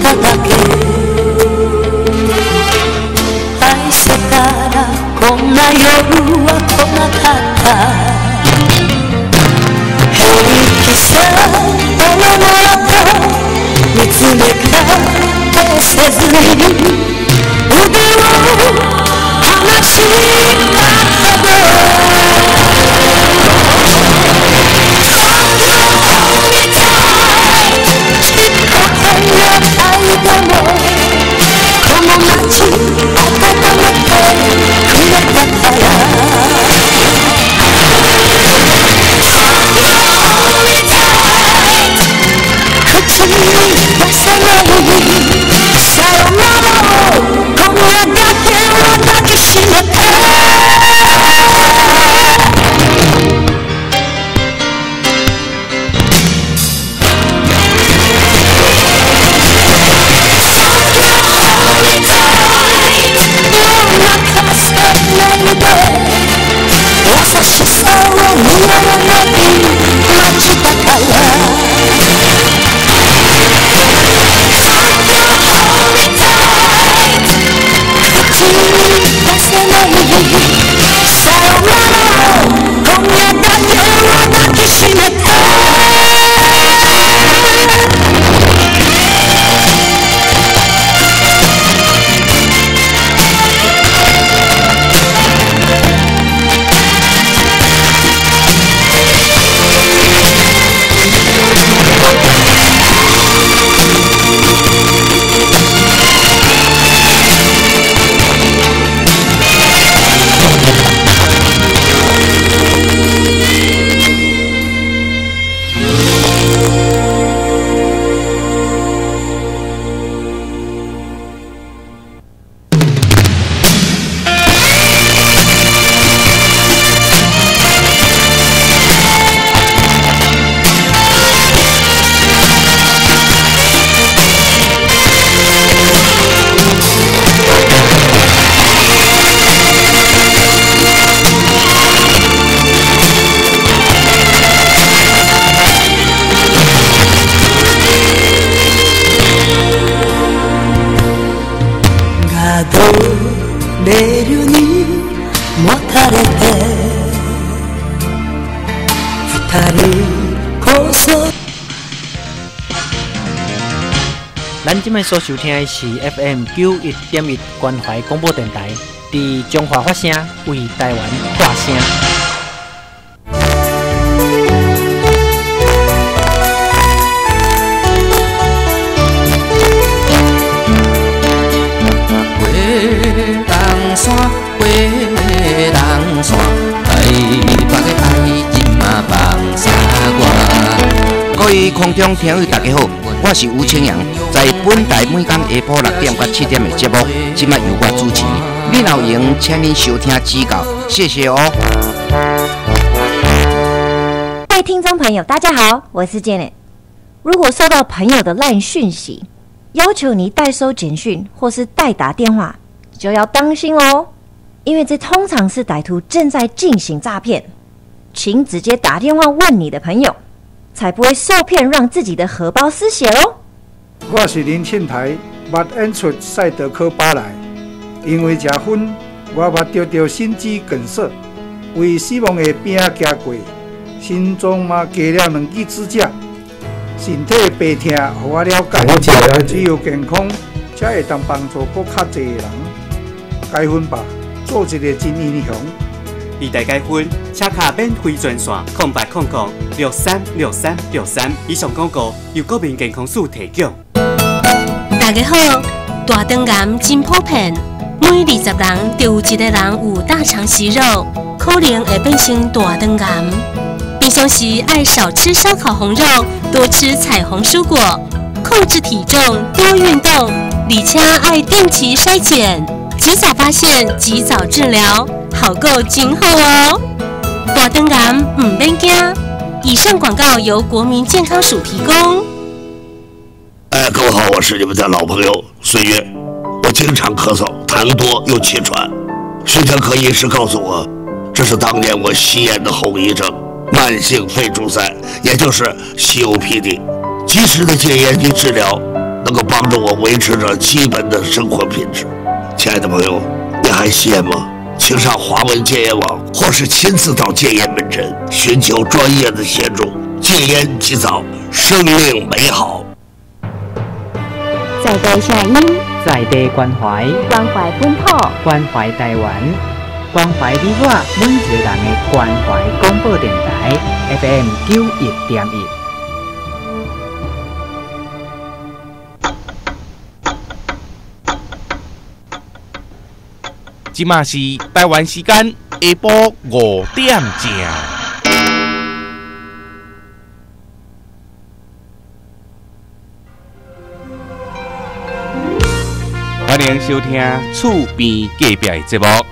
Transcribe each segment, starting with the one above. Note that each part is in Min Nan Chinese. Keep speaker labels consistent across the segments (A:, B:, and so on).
A: ただけ。愛せたらこんな夜は来なかった。平気さあの後見つめ返せずに腕を離したほど。ちっこけな愛でもこの街温めてくれたから。口に出せないさよならを今夜だけは抱きしめて。優しさを見やらない街だから。口に出せないさよならを今夜だけは抱きしめて。ガードレールにもたれて二人こそ。
B: 咱這擺所收聽的是 FM 91.1關懷廣播電臺，佇彰化發聲，為台灣發聲。
C: 花人山，花人山，台北的愛情嘛放沙我。
D: 各位空中聽友大家好，我是吳清陽，在本台每天下晡6點到7點的節目，這擺由我主持。你若有閒，請您收聽指教，謝謝哦。
E: 各位聽眾朋友，大家好，我是 Janet。如果收到朋友的LINE訊息，要求你代收簡訊或是代打電話，就要當心哦，因為這通常是歹徒正在進行詐騙。請直接打電話問你的朋友，才不會受騙，讓自己的荷包失血哦。
F: 我是林慶台，捌演出《賽德克巴萊》，因為食薰，我捌得著心肌梗塞，為死亡的邊仔行過，心臟嘛加了2支支架，身體的病痛，予我了解，只有健康才會當幫助閣較濟的人。解薰吧，做一個真英雄。
G: 二代解薰，車卡免費專線0800636363。以上廣告由國民健康署提供。
H: 大家好，大腸癌真普遍，每20人就有1個人有大腸息肉，可能會變成大腸癌。平常時愛少吃燒烤紅肉，多吃彩虹蔬果，控制體重，多運動，而且愛定期篩檢，及早發現，及早治療，好夠真好哦。大腸癌毋免驚。以上廣告由國民健康署提供。
I: 哎，各位好，我是你們的老朋友孫越。我經常咳嗽，痰多又氣喘。胸腔科醫師告訴我，這是當年我吸煙的後遺症，慢性肺阻塞，也就是 COPD。及時的戒煙及治療，能够帮助我维持着基本的生活品质。亲爱的朋友，你还吸烟吗？请上华文戒烟网，或是亲自到戒烟门诊寻求专业的协助。戒烟及早，生命美好。
J: 在地声音，
B: 在地关怀，
J: 关怀本土，
B: 关怀台湾，关怀你我每一个人的关怀广播电台 FM 91.1。
K: 這馬是台灣時間下晡5點正。歡迎收聽厝邊隔壁的節目。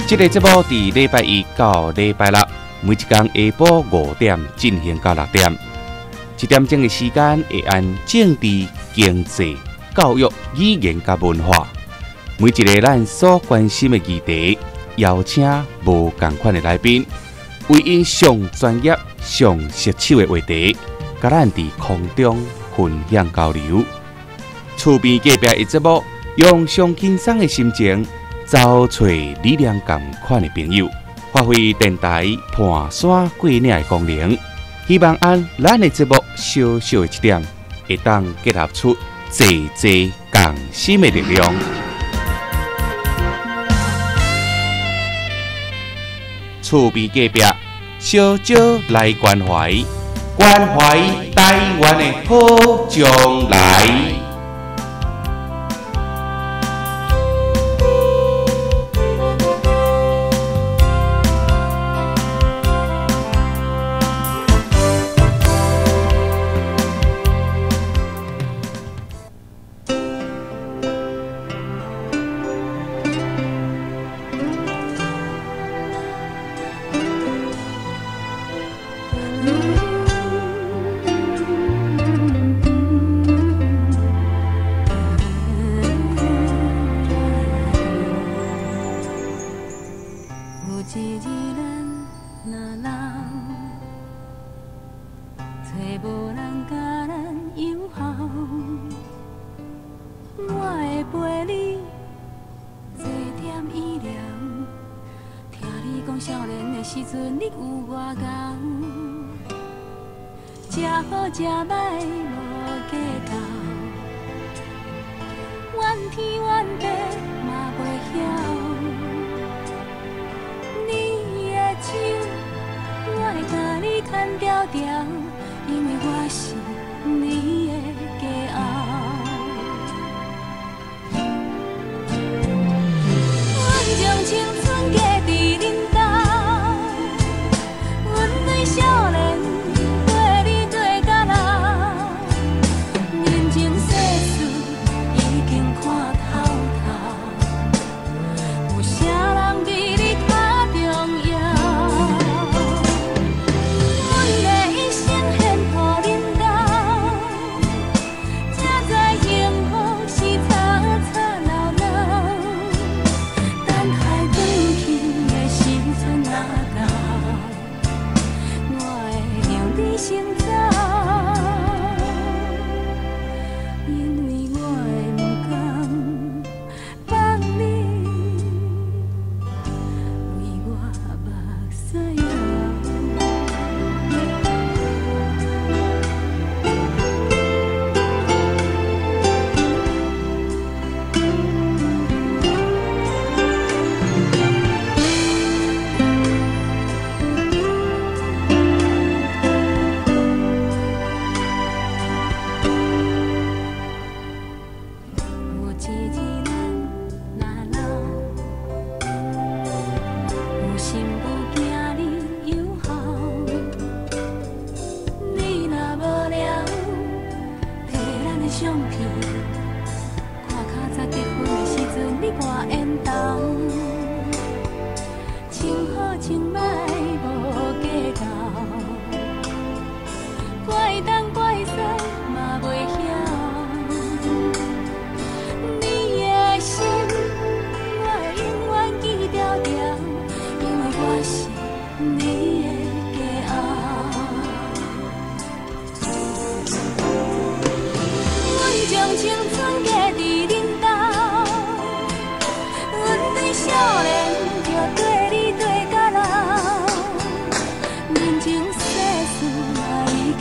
K: 這個節目佇禮拜一到禮拜六，每一天下晡5點進行到6點，一點鐘的時間會按政治、經濟、教育、語言佮文化，每一個咱所關心的議題，邀請無仝款的來賓，為𪜶上專業、上熟手的話題，佮咱佇空中分享交流。厝邊隔壁的節目，用上輕鬆的心情，找揣理念仝款的朋友，發揮電台伴山過嶺的功能。希望按咱的節目小小的一點，會當結合出濟濟共心的力量。厝邊隔壁，小少來關懷，關懷台灣的好將來。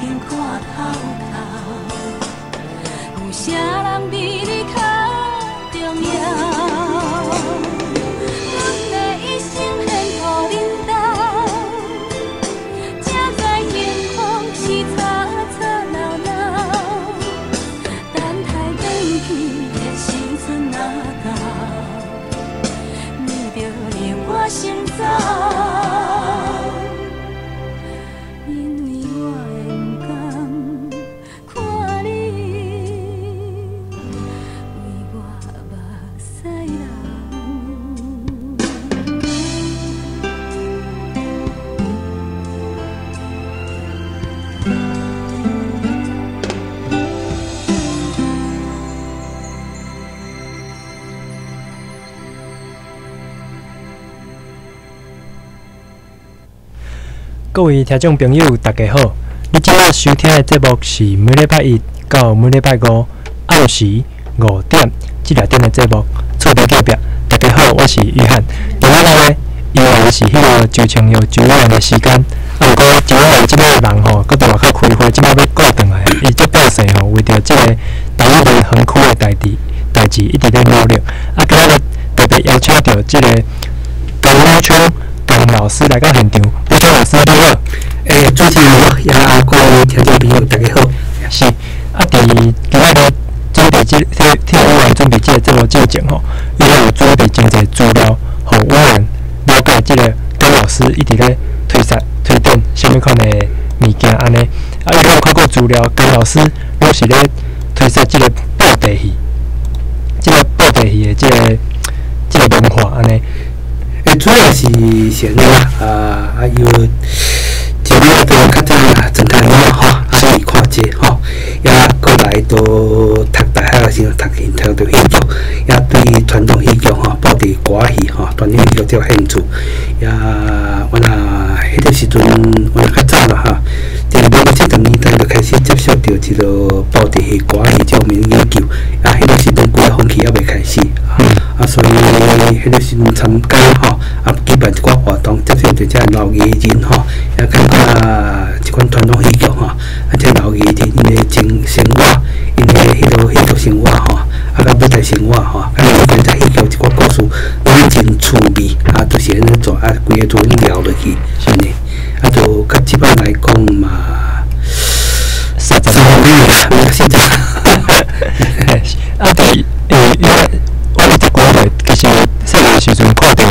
A: 經看透透，有啥人比你較重要？阮的一生献予恁兜，才知幸福是吵吵鬧鬧。等待轉去的時陣若到，你著讓我先走。
J: 各位聽眾朋友，大家好！你這擺收聽的節目是每禮拜一到每禮拜五暗時5點至6點的節目《厝邊隔壁》。大家好，我是約翰。今仔日呢，依然是彼个周清耀周委員的時間。啊，毋過周委員這擺人吼，閣佇外口開會，這擺欲顧轉來，伊足百姓吼，為著這个台灣園區的代誌一直咧努力。啊，今仔日特別邀請著這个江武昌江老師來到現場。武昌老師你好。
L: 主持人好，也各位聽眾朋友大家好。
J: 是，啊，佇今仔日準備這替委員準備這个節目之前吼，伊有準備真濟資料，予委員了解這个江老師一直咧推薦啥物款的物件按呢。啊，伊有看過資料，江老師攏是咧推薦這个布袋戲，這个布袋戲的這个文化按呢。
L: 主要是先啦，啊，有一个都較早狀態了吼，啊是看這吼，也過來都讀大學的時陣讀著戲劇，也對傳統戲劇吼，布袋歌戲吼，傳統戲劇有興趣。也我若彼個時陣，我若較早啦哈，佇民國70年代就開始接觸著這个布袋戲歌戲這方面研究，啊，彼個時陣規个風氣猶未開始。啊，所以彼個時陣參加吼，啊，舉辦一寡活動，接觸著遮老藝人吼，也感覺這款傳統戲劇吼，啊，這老藝人𪜶的生活，𪜶的彼个戲劇生活吼，啊，佮舞台生活吼，啊，佮這戲劇一寡故事攏真趣味，啊，就是按呢做，啊，規个都聊落去，按呢，啊，就較這擺來講嘛，30年啦，40。
J: 啊，對，因為我咧讀過咧，其實細漢時陣看著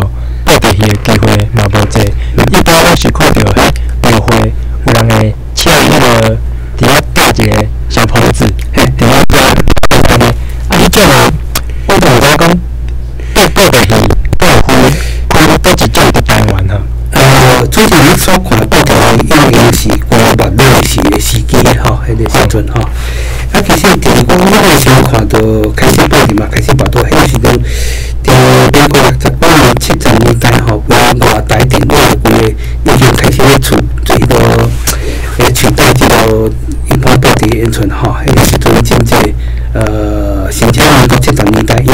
J: 布袋戲的機會嘛無濟，一般攏是看著彼廟會有人會請彼个佇遐搭一个小棚子，佇遐表演按呢。啊，彼種的，我就毋知影講布袋戲敢有分佗一種佇台灣哈？
L: 主持人所看布袋戲應該是關麥老時的時期吼，彼个時陣吼。啊，其實佇我那個時陣看到開始布袋嘛，開始跋到彼個時陣，佇民國69年70年代吼，規外台電腦規個已經開始咧取這个取代這个一般布袋演出吼，彼個時陣真濟甚至民國70年代，因為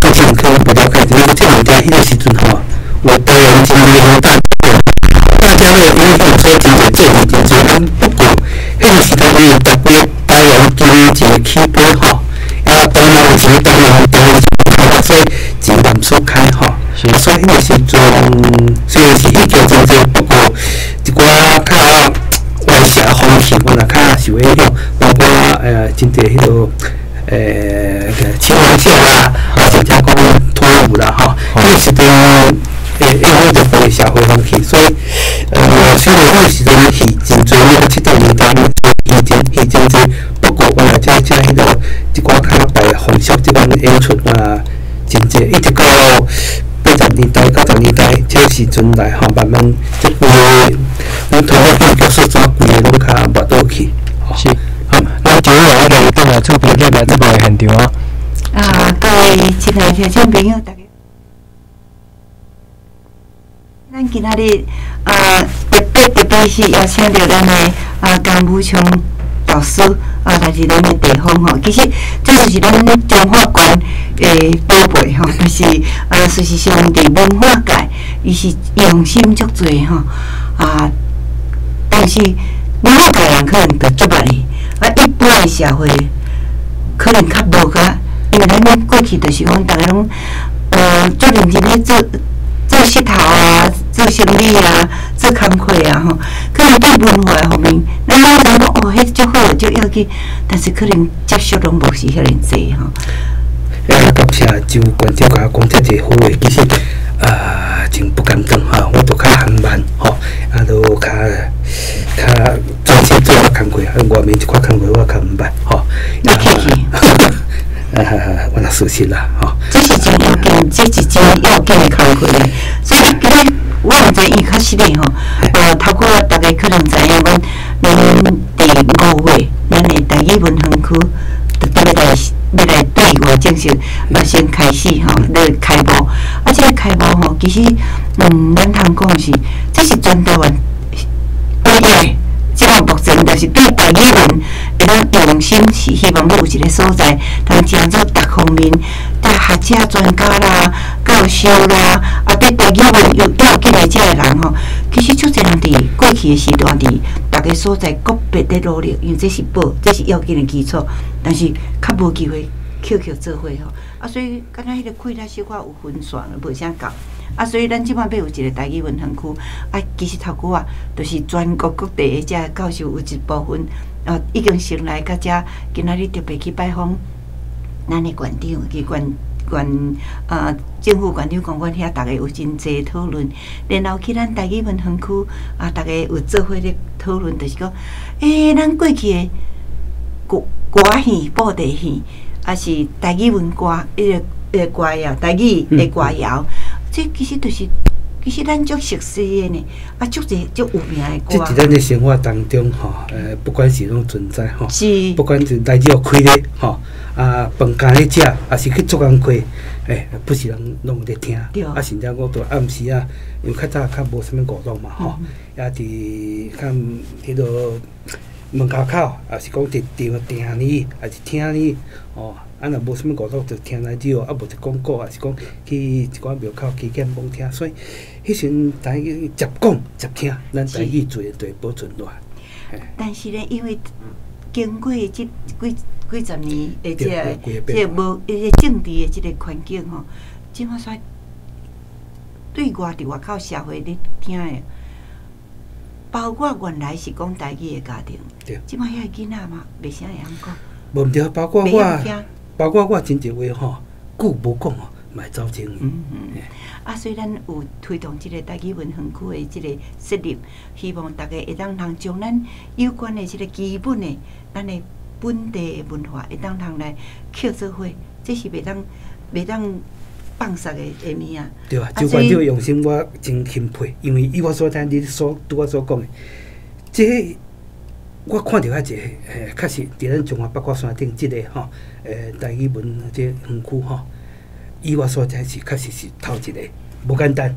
L: 以前可能不了解，民國70年代彼個時陣吼，有台灣真濟大家咧影響所真濟這個真濟，不過彼個時代因為逐個台灣經濟起飛吼，啊，當然有錢，當然當然，所以錢慢速開吼，所以彼個時陣雖然是戲劇真濟，不過一寡較歪邪風氣，我若較受影響，包括真濟彼个青蛙秀啦，啊，或者講脫舞啦吼，彼個時陣影響著規个社會風氣，所以雖然彼個時陣戲真濟，民國70年代戲真濟，不過我若遮彼个一寡較白風俗這款演出啊，真濟，一直到80年代、90年代這時陣來吼，慢慢這規个咱傳統戲劇說怎規个攏較抹倒去。
J: 是，好，咱就來來轉來厝邊隔壁節目的現場哦。
M: 啊，各位親愛的聽眾朋友，大家，咱今仔日特別是邀請著咱的江武昌老師啊，來自咱的地方吼。其實這就是咱彰化縣的寶貝吼，但是事實上佇文化界，伊是用心足濟吼啊，但是文化界人可能就足捌伊，啊，一般的社会可能較無較，因為咱過去就是講，逐家攏足認真咧做做穡頭啊，做生理啊，做工課啊吼。可能對文化方面，咱攏知影講哦，彼足好，足要緊，但是可能接觸攏無是遐爾濟吼。
L: 感謝周館長共我講遮濟好話，其實啊，真不敢當吼，我都較含慢吼，啊，都較較專心做我工課，啊，外面一寡工課我較毋捌吼。
M: 你客氣。
L: 啊，我若事實啦吼。
M: 這是真要緊，這是真要緊的工課咧。所以今日我毋知伊確實咧吼，頭拄仔逐家可能知影，阮咱佇5月，咱的台語文園區就欲來欲來對外正式先開始吼，咧開幕。啊，這個開幕吼，其實咱通講是，這是全台灣唯一。這個目前就是對台語文會當用心，是希望欲有一個所在，通誠做各方面，對學者專家啦、教授啦，啊，對台語文有要緊的這个人吼，其實足濟人佇過去的時段，佇逐个所在個別咧努力，因為這是寶，這是要緊的基礎，但是較無機會抾抾做伙吼，啊，所以敢若彼個氣力小可有分散，無啥夠。啊，所以咱這擺欲有一個台語文園區，啊，其實頭拄仔，就是全國各地的這教授有一部分，已經先來到遮，今仔日特別去拜訪咱的縣長，去縣縣政府縣長公館遐，逐家有真濟討論，然後去咱台語文園區，啊，逐家有做伙咧討論，就是講，咱過去的歌歌仔戲、布袋戲，抑是台語文歌，彼個歌謠，台語的歌謠。這其實就是，其實咱足熟悉的呢，啊，足濟足有名的歌。
L: 這佇咱的生活當中吼，不管是攏存在吼，
M: 是，
L: 不管是來自開咧吼，啊，飯傢咧食，抑是去做工課，不時人攏有咧聽，啊，甚至我到暗時啊，因為較早較無啥物娛樂嘛吼，也佇較彼落門口口，抑是講佇場定呢，抑是聽呢，哦。啊，若無啥物娛樂，就聽來之後，啊，無就廣告，抑是講去一寡廟口加減罔聽，所以彼時陣台語捷講捷聽，咱台語自然就會保存落來。
M: 但是咧，因為經過這幾幾十年的這個這個無彼個政治的這個環境吼，這馬煞對外佇外口社會咧聽的，包括原來是講台語的家庭，這馬遐個囡仔嘛，袂啥會曉講。
L: 無毋對，包括我。包括我真濟話吼，久無講吼，嘛會走鐘。
M: 啊，所以咱有推動這個台語文園區的這個設立，希望逐家會當通將咱有關的這個基本的咱的本地的文化，會當通來抾做伙，這是袂當袂當放捒的的物仔。
L: 對啊，周館長用心，我真欽佩，因為以我所知，你所拄仔所講的，這個我看著遐濟，確實佇咱中華八卦山頂這個吼，台語文這園區吼，以我所知是確實是頭一個，無簡單，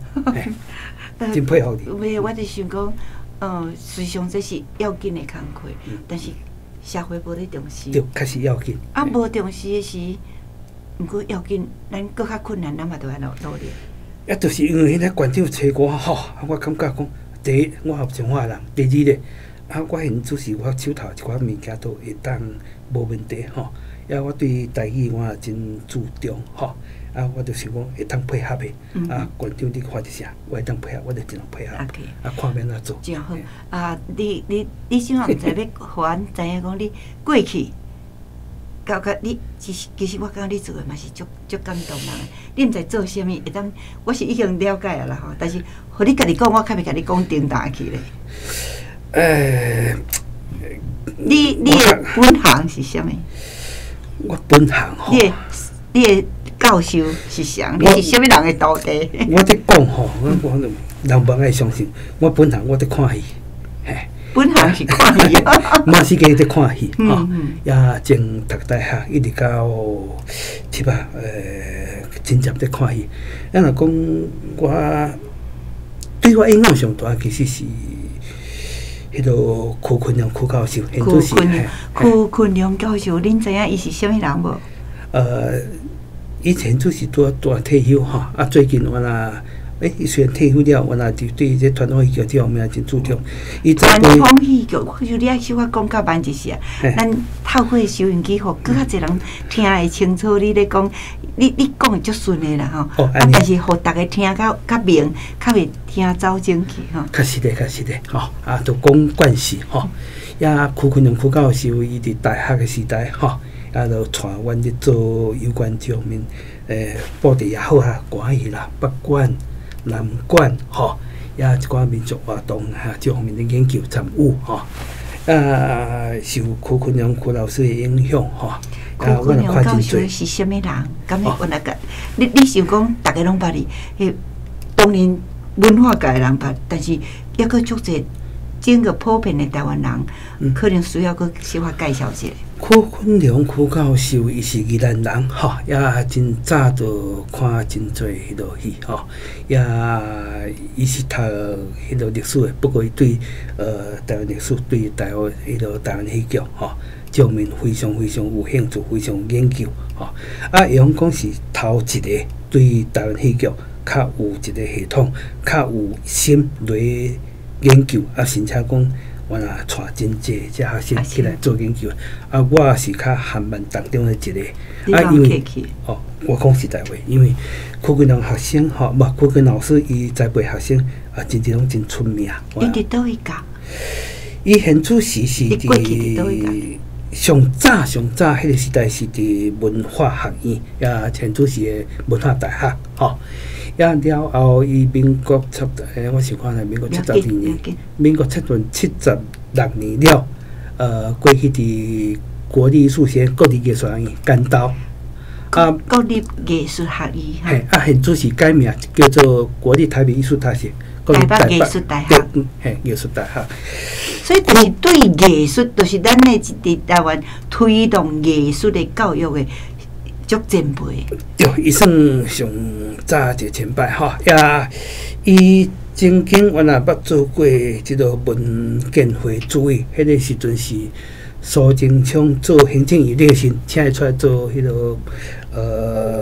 L: 真佩服你。
M: 袂，我就想講，實際上這是要緊的工課，但是社會無咧重視。
L: 對，確實要緊。
M: 啊，無重視的時，毋過要緊，咱閣較困難，咱嘛著愛努努力。
L: 啊，就是因為彼個館長揣我吼，我感覺講，第一我也彰化人，第二咧。啊，我現主是我手頭一寡物件都會當無問題吼。啊，我對台語我也真注重吼。啊，我就想講會當配合的。啊，館長你發一聲，我會當配合，我就盡量配合。啊，看欲按怎做。
M: 真好。啊，你你小可毋知欲予阮知影講你過去，感覺你其實其實我感覺你做的嘛是足足感動人的。你毋知做啥物，會當我是已經了解啊啦吼。但是，予你家己講，我較袂共你講重大去咧。你你的本行是啥物？
L: 我本行吼。
M: 你的教授是誰？你是啥物人的徒弟？
L: 我咧講吼，我人無愛相信。我本行我佇看戲，嘿。
M: 本行是看戲，
L: 嘛是加佇看戲吼。也從讀大學一直到這擺，真正佇看戲。咱若講我對我影響上大，其實是。彼個柯坤良柯教授，
M: 柯坤良教授，恁知影伊是啥物人無？
L: 以前就是拄拄退休吼，啊，最近我若伊雖然退休了，原來就對這傳統戲劇這方面真注重。伊
M: 傳統戲劇，我想你愛小可講較慢一些，咱透過收音機，予閣較濟人聽會清楚。你咧講，你講會足順的啦吼。啊，但是予逐家聽較較明，較袂聽走精去吼。
L: 確實的，確實的，吼啊，就講慣勢吼。也許坤榮許教授，伊佇大學的時代吼，啊，就帶阮咧做有關這方面，布袋也好啊，歌戲啦，北管、南管吼，也一寡民俗活動哈，這方面的研究參與吼，啊，受許坤榮許老師的影響吼。
M: 許坤榮教授是啥物人？敢會阮來個？你想講，逐家攏捌伊，彼當然文化界的人捌，但是猶閣足濟。整個普遍的台灣人，可能需要閣小可介紹一下。
L: 許坤榮許教授，伊是宜蘭人，吼，也真早就看真濟彼落戲，吼，也伊是讀彼落歷史的，不過伊對台灣歷史、對台灣彼落台灣戲劇，吼，這方面非常非常有興趣，非常有研究，吼。啊，會用講是頭一個對台灣戲劇較有一個系統、較有心來研究啊，甚至講，我若帶真濟這學生起來做研究，啊，我是較含萬當中的一個。啊，因為哦，我講實在話，因為許坤榮學生吼，無許坤老師伊栽培學生啊，真濟攏真出名。
M: 伊佇佗位教？
L: 伊現主時是佇上早上早彼個時代是佇文化學院，也現主時的文化大學，吼。也了後，伊民國七，我想看下，民國72年，民國76年了，過去佇國立藝術學院、國立藝術學院干刀。
M: 啊，國立藝術學院。
L: 嘿，啊，現主時改名叫做國立台北藝術大學。
M: 台北藝術大學。
L: 嘿，藝術大學。
M: 所以，就是對藝術，就是咱的佇台灣推動藝術的教育的足前輩。
L: 對，伊算上早一個前輩吼，也伊曾經原來捌做過這個文建會主委，彼個時陣是蘇貞昌做行政院長時，請伊出來做彼個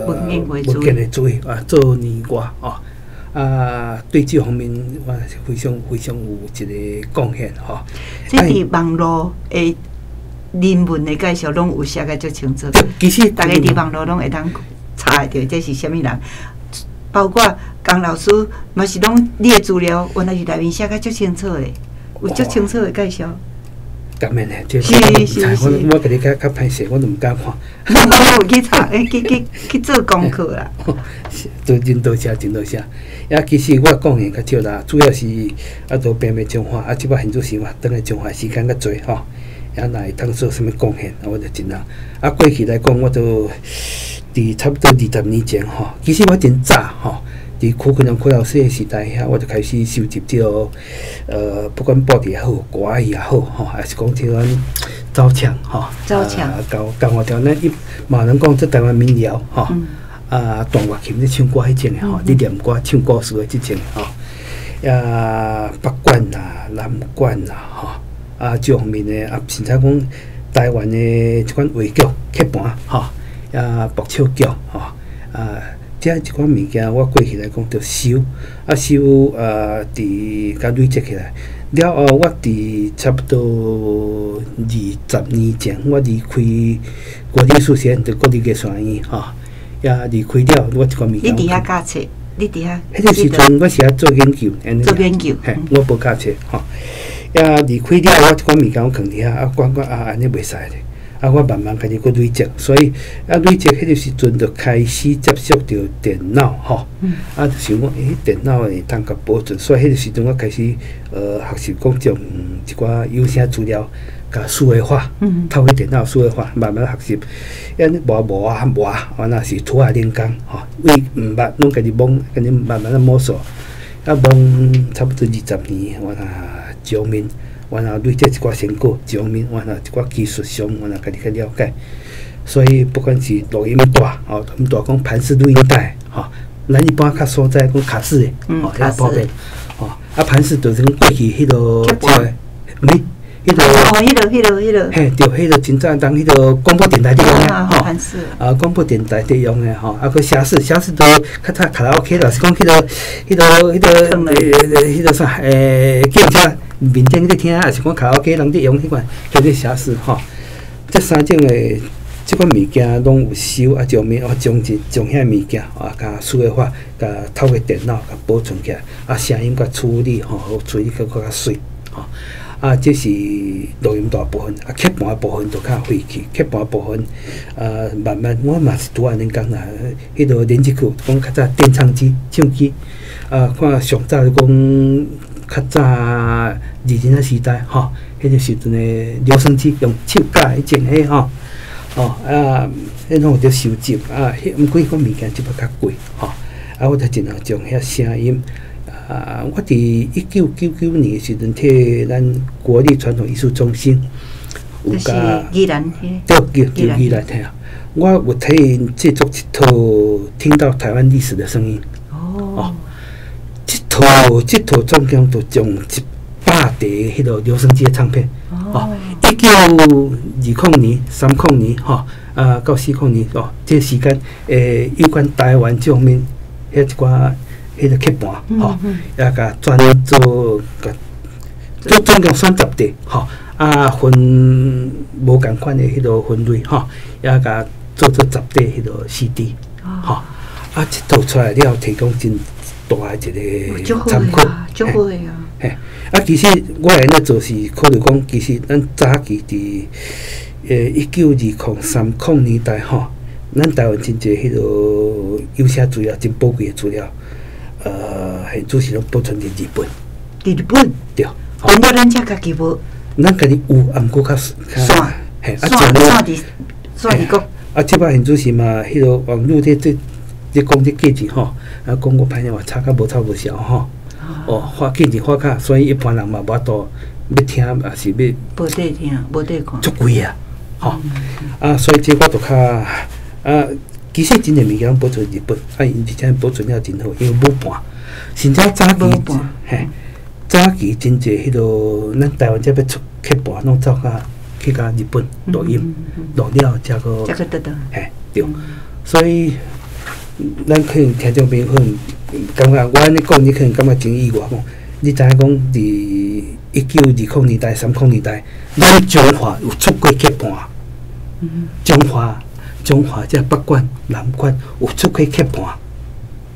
M: 文
L: 建會主委啊，做年外吼。啊，對這方面我是非常非常有一個貢獻吼。
M: 這佇網路的人文的介紹攏有寫甲足清楚。
L: 其實，
M: 逐家佇網路攏會當查會著，這是啥物人？包括江老師嘛是攏你的資料，原來是內面寫甲足清楚的，有足清楚的介紹。
L: 當然嘞，這我家己較較歹勢，我都毋敢看。
M: 我有去查，去做功課啦。
L: 都真多謝，真多謝。啊，其實我貢獻較少啦，主要是啊，都編編彰化，啊，這擺現主時嘛，轉來彰化時間較濟吼。啊，若會當做啥物貢獻，我就盡量。啊，過去來講，我都佇差不多20年前吼，其實我真早吼，佇許坤榮許老師的時代遐，我就開始收集這個不管布袋也好，歌仔戲也好，吼，還是講這款走唱吼，
M: 走唱，
L: 交我條咱一嘛人講這台灣民謠吼，啊，彈樂琴咧唱歌彼種的吼，咧念歌唱故事的這種吼，啊，北管啦、南管啦，吼。啊，這方面的啊，甚至講台灣的這款話劇、劇盤吼，啊，木笑劇吼，啊，這一款物件，我過去來講，就收，啊收啊，佇共累積起來。了後，我佇差不多20年前，我離開國立藝術學院，就國立藝術學院吼，也離開了，我這款物件。
M: 你佇遐教冊？你佇遐？
L: 彼個時陣，我是愛做研究，
M: 做研究，
L: 嘿，我無教冊吼。啊，離開了，我這款物件我囥佇遐，啊，感覺啊，按呢袂使咧，啊，我慢慢家己閣累積，所以啊，累積彼個時陣就開始接觸著電腦吼，啊，就想講，電腦會當共保存，所以彼個時陣我開始學習講將一寡有聲資料共數位化，透過電腦數位化，慢慢學習，按呢磨磨啊磨，我若是土仔冷工吼，為毋捌攏家己摸，家己慢慢仔摸索，啊，摸差不多20年，我若。一方面，我若累積一寡成果；一方面，我若一寡技術上，我若家己較了解。所以，不管是錄音帶，吼，錄音帶講盤式錄音帶，吼，咱一般較所在講卡式的，吼，較普遍，吼，啊，盤式就是講過去彼落這個，毋是，彼个
M: 哦，彼个。
L: 嘿，对，彼个真早当彼个广播电台伫用的吼，
M: 盘式。
L: 啊，广播电台伫用的吼，啊，阁写诗，写诗都较早卡拉 OK 啦，是讲彼个啥，警察面顶咧听，抑是讲卡拉 OK 人伫用彼款叫做写诗吼。这三种的这款物件拢有收，啊，将面我将一将遐物件啊，共数位化，共透过电脑共保存起来，啊，声音共处理吼，处理阁较媠吼。啊，这是录音带部分，啊，刻盘部分就较费气。刻盘部分，啊，慢慢我嘛是拄按呢讲啦，彼个连接曲讲较早电唱机、唱机，啊，看上早就讲较早二零仔时代吼，彼个时阵的留声机用手绞彼种彼吼，哦啊，彼拢有伫收集啊，彼毋过彼款物件这摆较贵吼，啊，我就尽量将遐声音。啊！我伫1999年的时阵，替咱国立传统艺术中心有共
M: 宜兰
L: 对，对，宜兰嘿啊！我有替𪜶制作一套听到台湾历史的声音。哦。这套总共就将100块彼个留声机的唱片。哦。1920年、30年吼，啊，到40年哦，这个时间有关台湾这方面彼一寡。彼个刻盘吼，也共转做，共做总共选10块吼，啊分无仝款的彼个分类吼，也共做做十块彼个 CD，吼，啊，这套出来了，提供真大的一个参考，
M: 足好的啊！
L: 嘿，啊，其实我会按呢做是考虑讲，其实咱早期伫1920、30年代吼，咱台湾真济彼个有声资料，真宝贵的资料。现主是拢保存伫日本。
M: 伫日本。
L: 对。
M: 变做咱遮家己无。
L: 咱家己有，啊，毋过较
M: 较散。
L: 嘿，啊，
M: 散伫散伫国。
L: 啊，这摆现主是嘛，彼个网路咧这咧讲这价钱吼，啊，讲我歹听话，吵甲无臭无潲吼。哦，发价钱发较，所以一般人嘛无法度欲听，抑是欲。
M: 无得听，无得看。
L: 足贵啊，吼！啊，所以这我就较啊。其实真济物件拢保存日本，啊，𪜶而且保存了真好，因为母盘，甚至早期，嘿，早期真济彼个，咱台湾这欲出刻盘，拢走甲去共日本录音，录了才阁，嘿，对，所以咱可能听众朋友可能感觉我按呢讲，你可能感觉真意外讲，你知影讲伫1920年代、30年代，咱中华有出过刻盘，中华。中华这北管、南管有出过刻盘，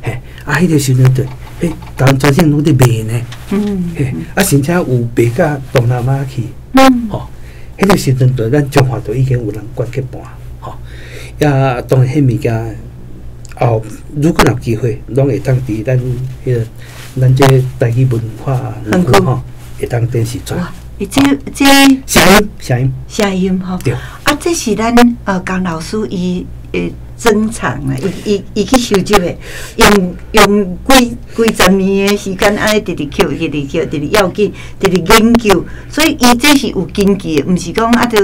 L: 嘿，啊，彼个时阵就，嘿，台湾全省拢伫卖呢，嘿，啊，甚至有卖到东南亚去，吼，彼个时阵就咱中华就已经有人管刻盘，吼，也当然彼物件后如果有机会，拢会当伫咱彼个咱这台语文化园区吼，会当电视转。
M: 这
L: 声音，声音，
M: 声音吼。
L: 对。
M: 啊，这是咱江老师伊珍藏啊，伊去收集的，用几几十年的时间，按呢直直捡，直直捡，直直要紧，直直研究，所以伊这是有根据的，毋是讲啊，就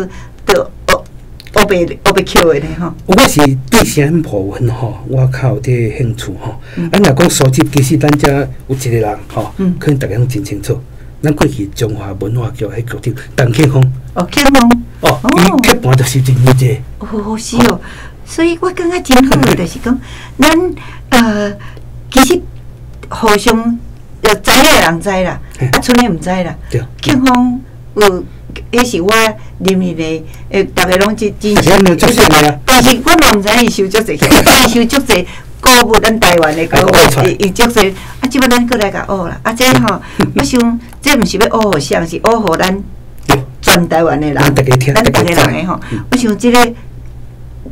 M: 就乌白乌白捡的呢吼。
L: 我是对声音部分吼，我较有这个兴趣吼。啊，若讲收集，其实咱遮有一个人吼，可能逐家拢真清楚。咱过去中华文化局彼局长陈庆丰。
M: 哦，庆丰。
L: 哦，伊刻盘就是真济这。
M: 哦，是哦，所以我感觉真好的，就是讲，咱其实互相知的人知啦，啊，賰的毋知啦。
L: 对。
M: 庆丰有，彼是我认为的，逐家拢真真。但是我嘛毋知伊收足济，伊收足济古物，咱台湾的古物，伊足济。啊，这摆咱阁来共学啦。啊，这吼，我想这毋是欲学予谁，是学予咱全台湾的人，
L: 咱逐家听，
M: 咱逐家人的吼。我想这个，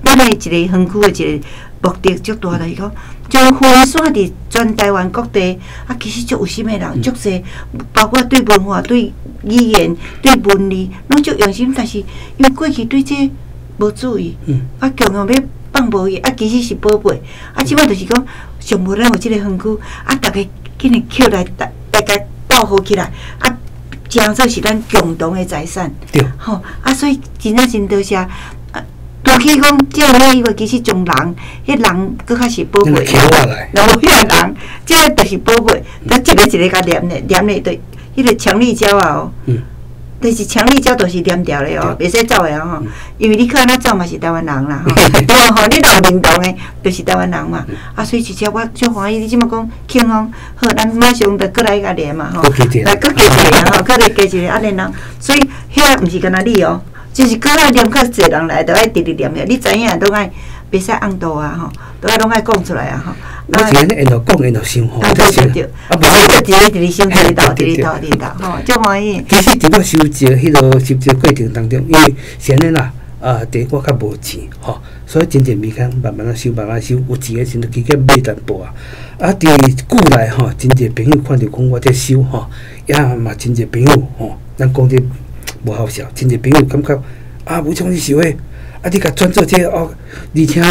M: 咱的一个园区的一个目的足大，就是讲将分散伫全台湾各地。啊，其实足有心的人足济，包括对文化、对语言、对文字，拢足用心。但是因为过去对这无注意，啊，强强欲放无去，啊，其实是宝贝。啊，这摆就是讲，上无咱有这个园区，啊，逐家紧来捡来，大家斗好起来，啊，成做是咱共同的财产。
L: 对。
M: 吼，啊，所以真正真多谢。啊，除去讲这个以外，其实从人，彼人阁较是宝贝。然后彼个人，这个就是宝贝。咱一个一个共黏咧，黏咧，就彼个强力胶啊哦。就是强力胶就是黏牢的哦，袂使走的哦，因为你去按怎走嘛是台湾人啦吼，对吼，你若有认同的，就是台湾人嘛。啊，所以直接我足欢喜，你这马讲庆丰好，咱马上就阁来共连嘛吼，来阁加一个吼，阁来加一个啊，然后，所以遐毋是干焦你哦，就是阁爱连较济人来，都爱直直连起来，你知影拢爱袂使暗度啊吼，都爱拢爱讲出来啊吼。
L: 我是按呢，缘就讲，缘就想吼，
M: 对对对，啊，无就伫咧伫咧想，伫咧斗，伫咧斗，伫咧斗，吼，足欢喜。
L: 其实伫我收集彼个收集过程当中，因为是按呢啦，啊，第一我较无钱吼，所以真济物件慢慢仔收，慢慢收，有钱的时阵就加减买淡薄啊。啊，伫旧内吼，真济朋友看著讲我伫收吼，也嘛真济朋友吼，咱讲这无好笑，真济朋友感觉啊，吴强你收的，啊，你共转做这个哦，而且。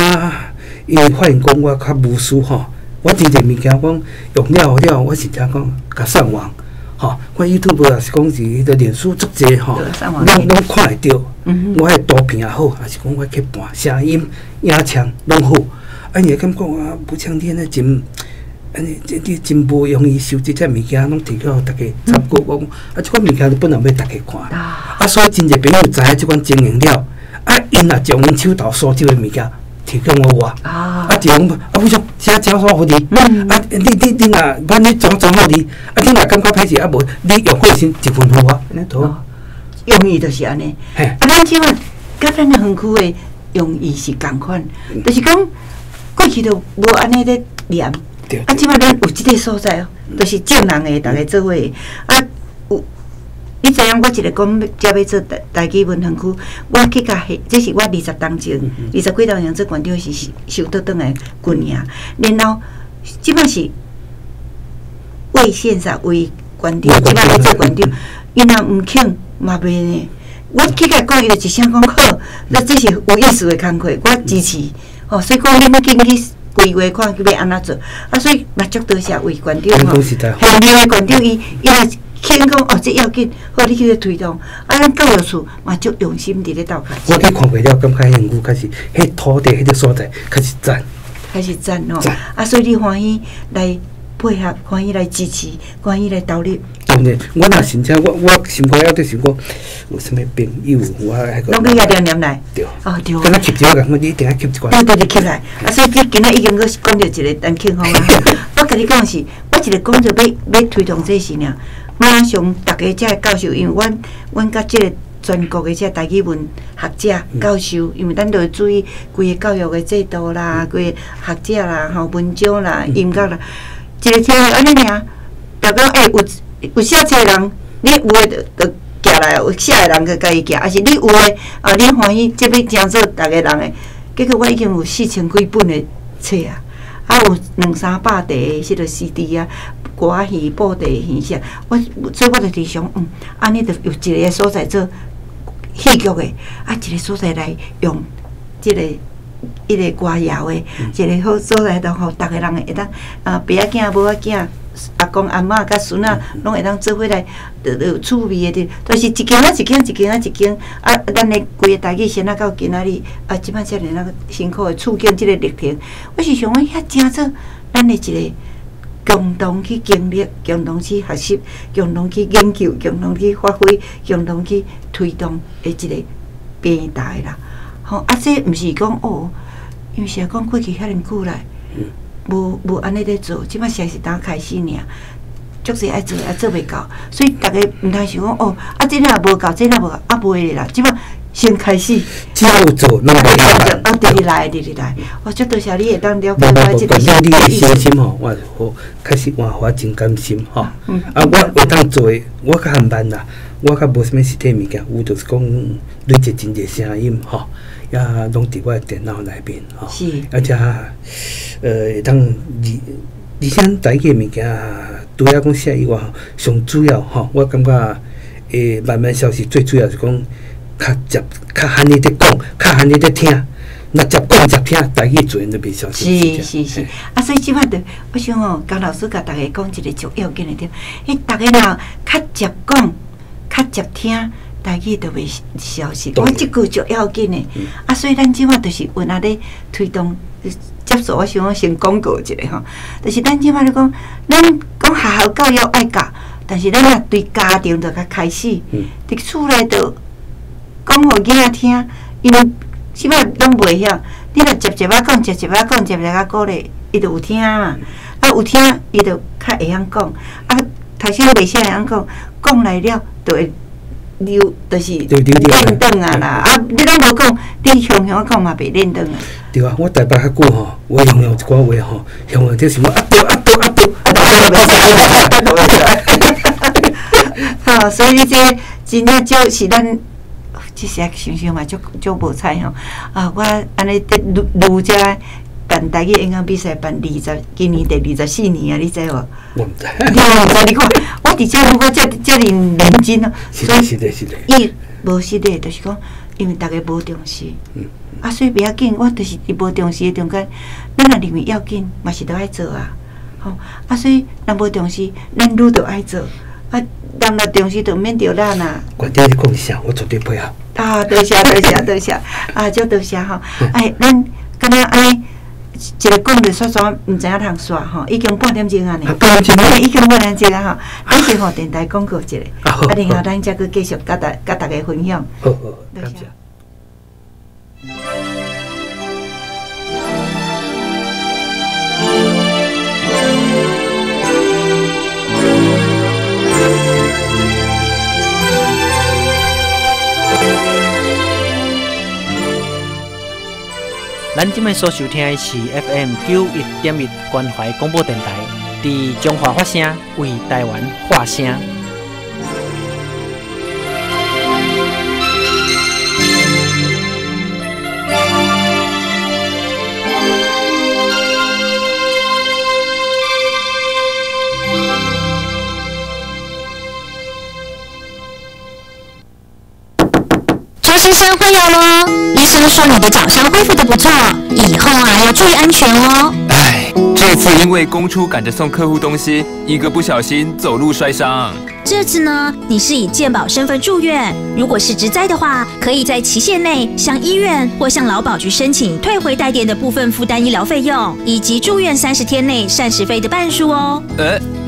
L: 因为发现讲我较无私吼，我真济物件讲用了了，我是听讲共上网吼，我 YouTube 也是讲是彼个脸书足济吼，拢拢看会著。我彼图片也好，抑是讲我去盘声音、影像拢好。啊，伊会感觉啊，吴强你按呢真，按呢这你真无容易收集这物件，拢提供予大家参考。我讲啊，这款物件本来欲大家看，啊，所以真济朋友知影这款经营了，啊，𪜶也将𪜶手头所收的物件提供予我，啊，就讲啊，我想写写好予你，啊，你你你若反正装装好你，啊，你若感觉歹势啊，无你用过先一份予我，按呢妥。
M: 用意就是按呢。啊，咱这马佮咱的园区的用意是仝款，就是讲过去都无按呢咧念，啊，这马咱有这个所在哦，就是众人的，逐家做伙的，啊。你知影我一个讲遮欲做台台语文园区，我去共彼，这是我二十冬前，二十几冬前做县长时收倒转来军营，然后这马是魏县长、魏县长，这马咧做县长，伊若毋肯嘛袂呢。我去共讲，伊就一声讲好，那这是有意思的工课，我支持。吼，所以讲恁紧去规划看欲按怎做，啊，所以嘛足多谢魏县长吼，现任的县长伊伊若。肯讲哦，这要紧，好，你去咧推动。啊，咱教育处嘛足用心伫咧斗跤。
L: 我去看过了，感觉彼园区确实，彼土地、彼个所在确实赞。
M: 确实赞吼！啊，所以你欢喜来配合，欢喜来支持，欢喜来投入。
L: 当然，我若真正我我心肝还伫想讲，有啥物朋友，我彼个。
M: 拢去遐念念来。
L: 对。
M: 哦对。
L: 敢若吸一个共款，你一定爱吸一寡。
M: 对对对，吸来。啊，所以你今仔已经阁讲著一个陈庆丰啊。我共你讲是，我一个讲著欲欲推动这事尔。马上，逐家遮教授，因为阮阮佮这个全国的这台语文学者教授，因为咱著会注意规个教育的制度啦，规个学者啦，吼文章啦、音乐啦，一个听按呢尔，逐家欸有有写册人，你有的就就寄来，有写的人去共伊寄，抑是你有的啊，你欢喜这欲成做逐个人的，结果我已经有四千几本的册啊，啊有两三百块的彼个 CD 啊。歌仔戏、布袋戏啥，我所以我就伫想，按呢就有一个所在做戏剧的，啊，一个所在来用这个彼个歌谣的，一个好所在，就予逐个人会当啊，爸仔囝、母仔囝、阿公阿嬷佮孙仔，拢会当做伙来，就有趣味的，就是一间仔一间，一间仔一间，啊，咱的规个台语先仔到今仔日，啊，这摆遮尔仔辛苦的处境，这个历程，我是想讲遐成做咱的一个。共同去经历，共同去学习，共同去研究，共同去发挥，共同去推动的一个平台啦。吼，啊，这毋是讲哦，因为是讲过去遐尔久来，无无按呢咧做，这摆才是当开始尔，足济爱做，啊做袂到，所以逐家毋通想讲哦，啊这若无够，这若无够，啊袂啦，这摆。先开始，
L: 只要有做，拢袂晓
M: 办。啊，直直来，直直来。我足多谢你会当了解我这个
L: 心。你的小心吼，我好，确实我我真甘心吼。啊，我会当做的，我较缓慢啦，我较无啥物实体物件，有就是讲累积真济声音吼，也拢伫我的电脑内面吼。而且，会当而而且台语的物件，除了讲写以外，上主要吼，我感觉会慢慢消失，最主要是讲。较捷，较罕你伫讲，较罕你伫听，若捷讲捷听，台语自然就袂消失。
M: 是是是，啊，所以这摆就，我想吼，江老师共逐家讲一个足要紧的点，彼逐家若较捷讲，较捷听，台语就袂消失。我这句足要紧的，啊，所以咱这摆就是有若咧推动接受，我想我先广告一下吼，就是咱这摆咧讲，咱讲学校教育爱教，但是咱若對家庭就較開始，佇厝內就講予囡仔聽，因為啥物攏袂曉，你若捷捷仔講，捷捷仔講，捷捷仔鼓勵，伊就有聽嘛。啊，有聽，伊就較會曉講。啊，頭先袂啥會曉講，講來了就會溜，就是練轉啊啦。啊，你攏無講，你雄雄講嘛袂練轉啊。
L: 對啊，我台北較久吼，我雄雄一寡話吼，雄雄就是我啊對啊對啊對啊對啊對。
M: 吼，所以這真正少是咱。這時啊想想嘛，足足無彩吼！啊，我按呢佇愈愈遮辦台語演講比賽辦二十，今年第24年啊，你知無？
L: 我毋知。
M: 你毋知？你看，我佇遮我遮遮爾認真哦。
L: 是的，是的，是的。
M: 伊無實的，就是講，因為逐家無重視。啊，所以袂要緊，我就是佇無重視的中間，咱若認為要緊，嘛是著愛做啊。吼，啊，所以若無重視，咱愈著愛做。啊，人若重視，就免著咱啊。
L: 館長，你講啥？我絕對配合。
M: 啊，多謝多謝多謝，啊，足多謝吼！哎，咱敢若按呢一個講著煞煞，毋知影通煞吼，已經半點鐘啊呢。
L: 半點鐘。
M: 已經半點鐘啊吼！咱先予電台廣告一下，啊，然後咱才閣繼續佮大家分享。
L: 好好，感謝。
B: 咱這擺所收聽的是 FM 91.1關懷廣播電臺，佇彰化發聲，為台灣發聲。
A: 周先生換藥囉，醫生說你的腳傷恢復得不錯，以後啊要注意安全哦。
N: 唉，這次因為公出趕着送客戶東西，一個不小心走路摔傷。
H: 這次呢，你是以健保身份住院，如果是職災的話，可以在期限內向醫院或向勞保局申請退回代墊的部分負擔醫療費用，以及住院30天內膳食費的半數哦。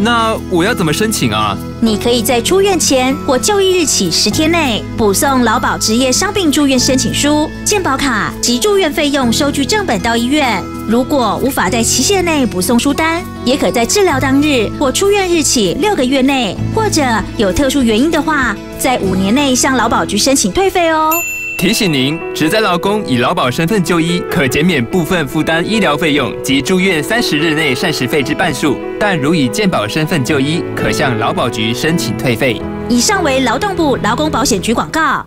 N: 那我要怎麼申請啊？
H: 你可以在出院前或就醫日起10天內補送勞保職業傷病住院申請書、健保卡及住院費用收據正本到醫院。如果無法在期限內補送書單，也可在治療當日或出院日起6個月內，或者有特殊原因的話，在5年內向勞保局申請退費哦。
N: 提醒您，職災勞工以勞保身份就醫，可減免部分負擔醫療費用及住院30日內膳食費之半數；但如以健保身份就醫，可向勞保局申請退費。
H: 以上為勞動部勞工保險局廣告。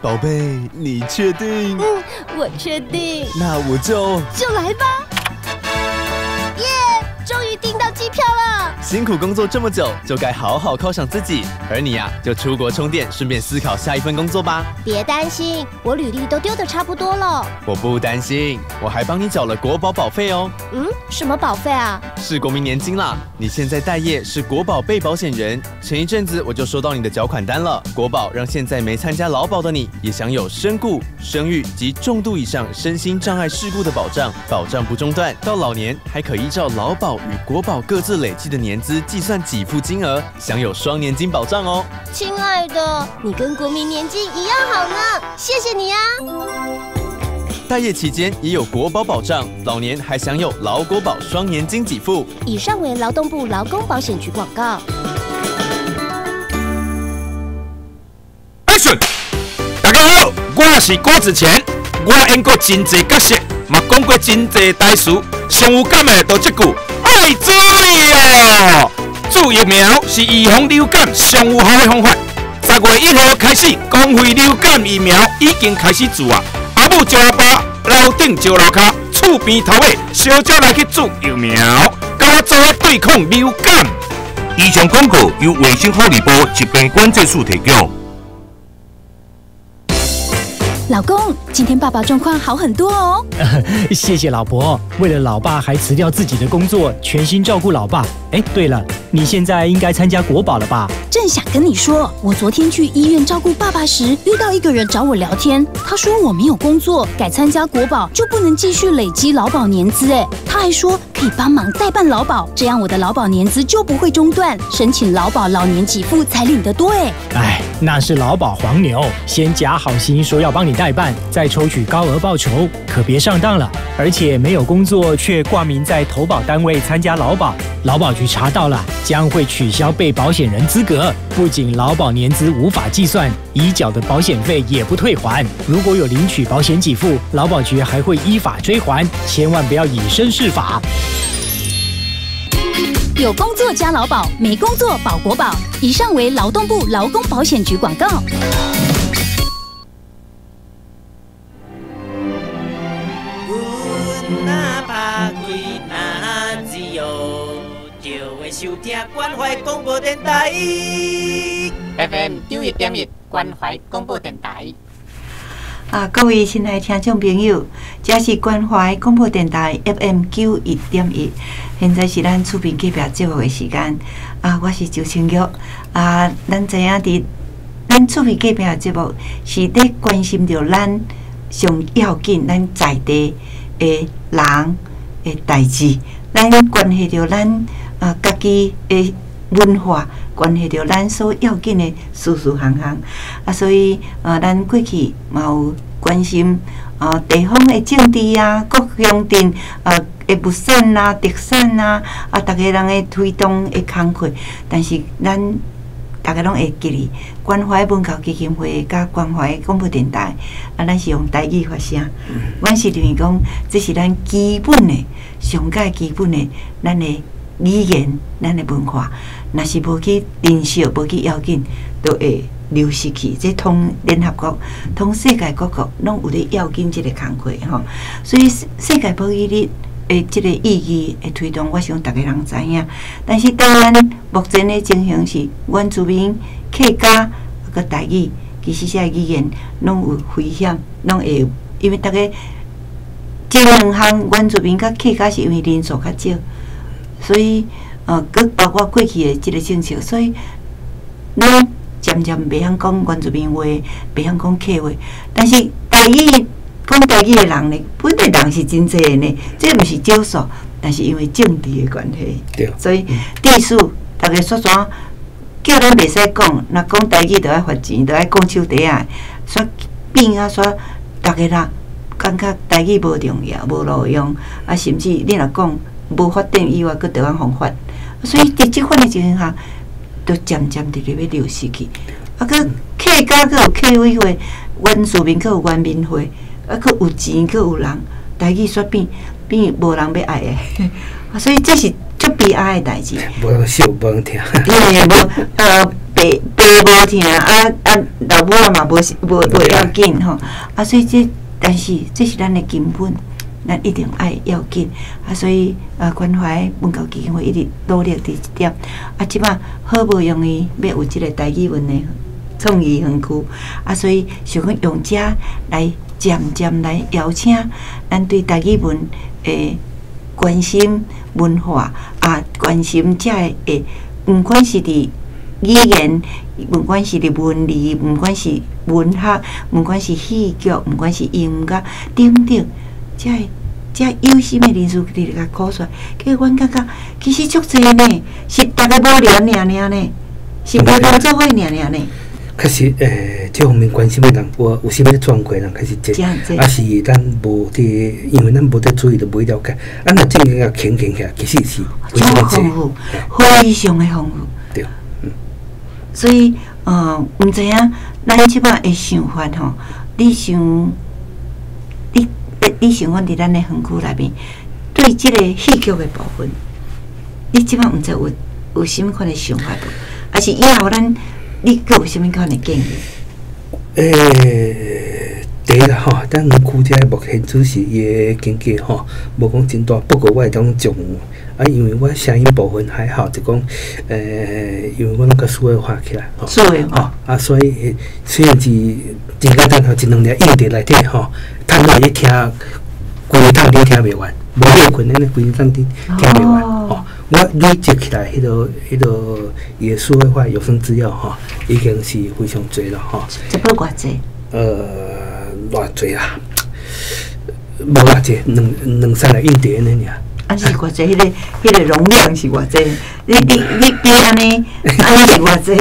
O: 寶貝，你確定？
P: 嗯，我確定。
O: 那我就
P: 來吧。耶，終於訂到機票了！
O: 辛苦工作這麼久，就該好好犒賞自己。而你呀，就出國充電，順便思考下一份工作吧。
P: 別擔心，我履歷都丟得差不多了。
O: 我不擔心，我還幫你繳了國保保費哦。
P: 嗯，什麼保費啊？
O: 是國民年金啦。你現在待業是國保被保險人，前一陣子我就收到你的繳款單了。國保讓現在沒參加勞保的你，也享有身故、生育及重度以上身心障礙事故的保障，保障不中斷，到老年還可依照勞保與國保各自累計的年資計算給付金額，享有雙年金保障哦。
P: 親愛的，你跟國民年金一樣好呢，謝謝你啊！
O: 待業期間也有國保保障，老年還享有勞國保雙年金給付。
P: 以上為勞動部勞工保險局廣告。
Q: Action！大家好，我是郭子乾，我演過真濟角色，嘛講過真濟台詞，上有感的就這句：愛注意哦！注疫苗是預防流感上有效的方法。10月1號開始，公費流感疫苗已經開始注啊！阿母招阿爸，樓頂招樓跤，厝邊頭尾，相招來去注疫苗，佮我做伙對抗流感。
R: 以上廣告由衛生福利部疾病管制署提供。
H: 老公，今天爸爸状况好很多哦。
S: 谢谢老婆，为了老爸还辞掉自己的工作，全心照顾老爸。哎，对了，你现在应该参加国保了吧？
H: 正想跟你说，我昨天去医院照顾爸爸时，遇到一个人找我聊天，他说我没有工作，改参加国保就不能继续累积劳保年资。哎，他还说可以帮忙代办劳保，这样我的劳保年资就不会中断，申请劳保老年给付才领得多。哎，
S: 哎，那是劳保黄牛，先假好心说要帮你代办，再抽取高额报酬，可别上当了。而且没有工作却挂名在投保单位参加劳保，劳保局查到了，将会取消被保险人资格。不仅劳保年资无法计算，已缴的保险费也不退还。如果有领取保险给付，劳保局还会依法追还，千万不要以身试法。
H: 有工作加劳保，没工作保国保。以上为劳动部劳工保险局广告。
T: 收听关怀广播电台
B: ，FM 91.1关怀广播电台。
M: 啊，各位亲爱的听众朋友，这是关怀广播电台 FM 91.1，现在是咱厝边隔壁节目的时间。啊，我是周清玉。啊，咱知影伫咱厝边隔壁节目是咧关心著咱上要紧，咱在地的人的代志，咱关系著咱啊，家己的文化，关系著咱所要紧的事事项项。啊，所以啊，咱过去嘛有关心啊地方的政治啊，各乡镇啊的物产啊、特产啊，啊，逐个人的推动的工课。但是咱逐家拢会记得，关怀文教基金会佮关怀广播电台，啊，咱是用台语发声。阮是认为讲，这是咱基本的、上盖基本的，咱的语言、咱的文化，若是无去珍惜、无去要紧，都会流失去。这通联合国、通世界各国拢有咧要紧这个工课吼。所以世界保育日的这个意义的推动，我想逐个人知影。但是台湾目前的情形是，原住民、客家佮台语，其实这个语言拢有危险，拢会因为逐个这两项原住民佮客家是因为人数较少。所以，阁包括过去的这个政策，所以咱渐渐袂晓讲原住民话，袂晓讲客话。但是台语讲台语的人呢，本地人是真济的呢，这毋是少数，但是因为政治的关系，所以地势逐家煞怎叫咱袂使讲，若讲台语就爱罚钱，就爱讲手底仔，煞变啊煞逐家啦，感觉台语无重要、无路用，啊，甚至你若讲无发展以外，阁著爱犯法，所以伫这款的情形下，就渐渐伫咧欲流失去。啊，阁客家阁有客委会，原住民阁有原民会，啊，阁有钱，阁有人，台语煞变变无人欲爱的，啊，所以这是足悲哀的代志。
L: 无人笑，无人听。
M: 对，无爸爸无听，啊啊，老母仔嘛无无无要紧吼，啊，所以这但是这是咱的根本。咱一定爱要紧啊，所以啊，关怀文教基金会一直努力伫这点。啊，这摆好不容易欲有这个台语文的创意园区，啊，所以想讲用这来渐渐来邀请咱对台语文的关心文化啊，关心这个，毋管是伫语言，毋管是伫文字，毋管是文学，毋管是戏剧，毋管是音乐等等，这个遮有心的人士伫咧共鼓出来，结果阮感觉其实足济呢，是逐家无聊尔尔呢，是无工作伙尔尔呢。
L: 确实，这方面关心的人，有有啥物转过人，确实济，啊是咱无伫，因为咱无伫注意，就无了解。啊，若正经共肯定起来，其实是非常
M: 丰富，非常的丰富。
L: 对，
M: 所以，毋知影咱这摆的想法吼，你想，你想讲伫咱的园区内面，对这个戏剧的部分，你这摆毋知有有啥物款的想法无？还是以后咱？你阁有啥物款的建议？
L: 第一啦吼，咱园区遮目前只是伊的经济吼，无讲真大。不过我会当将啊，因为我声音部分还好，就讲，因为我拢较数位化起来，吼，
M: 数位
L: 吼，啊，所以虽然是真简单吼，一两粒硬碟内底吼，趁落去听，规个当天听袂完，无歇睏按呢，规个当天听袂完，吼。我累积起来，彼个伊的数位化有声资料吼，已经是非常济了吼。
M: 这本偌济？
L: 偌济啊？无偌济，两两三个硬碟按呢尔。
M: 啊是偌济？彼个容量是偌济？你比按呢，按呢是偌济？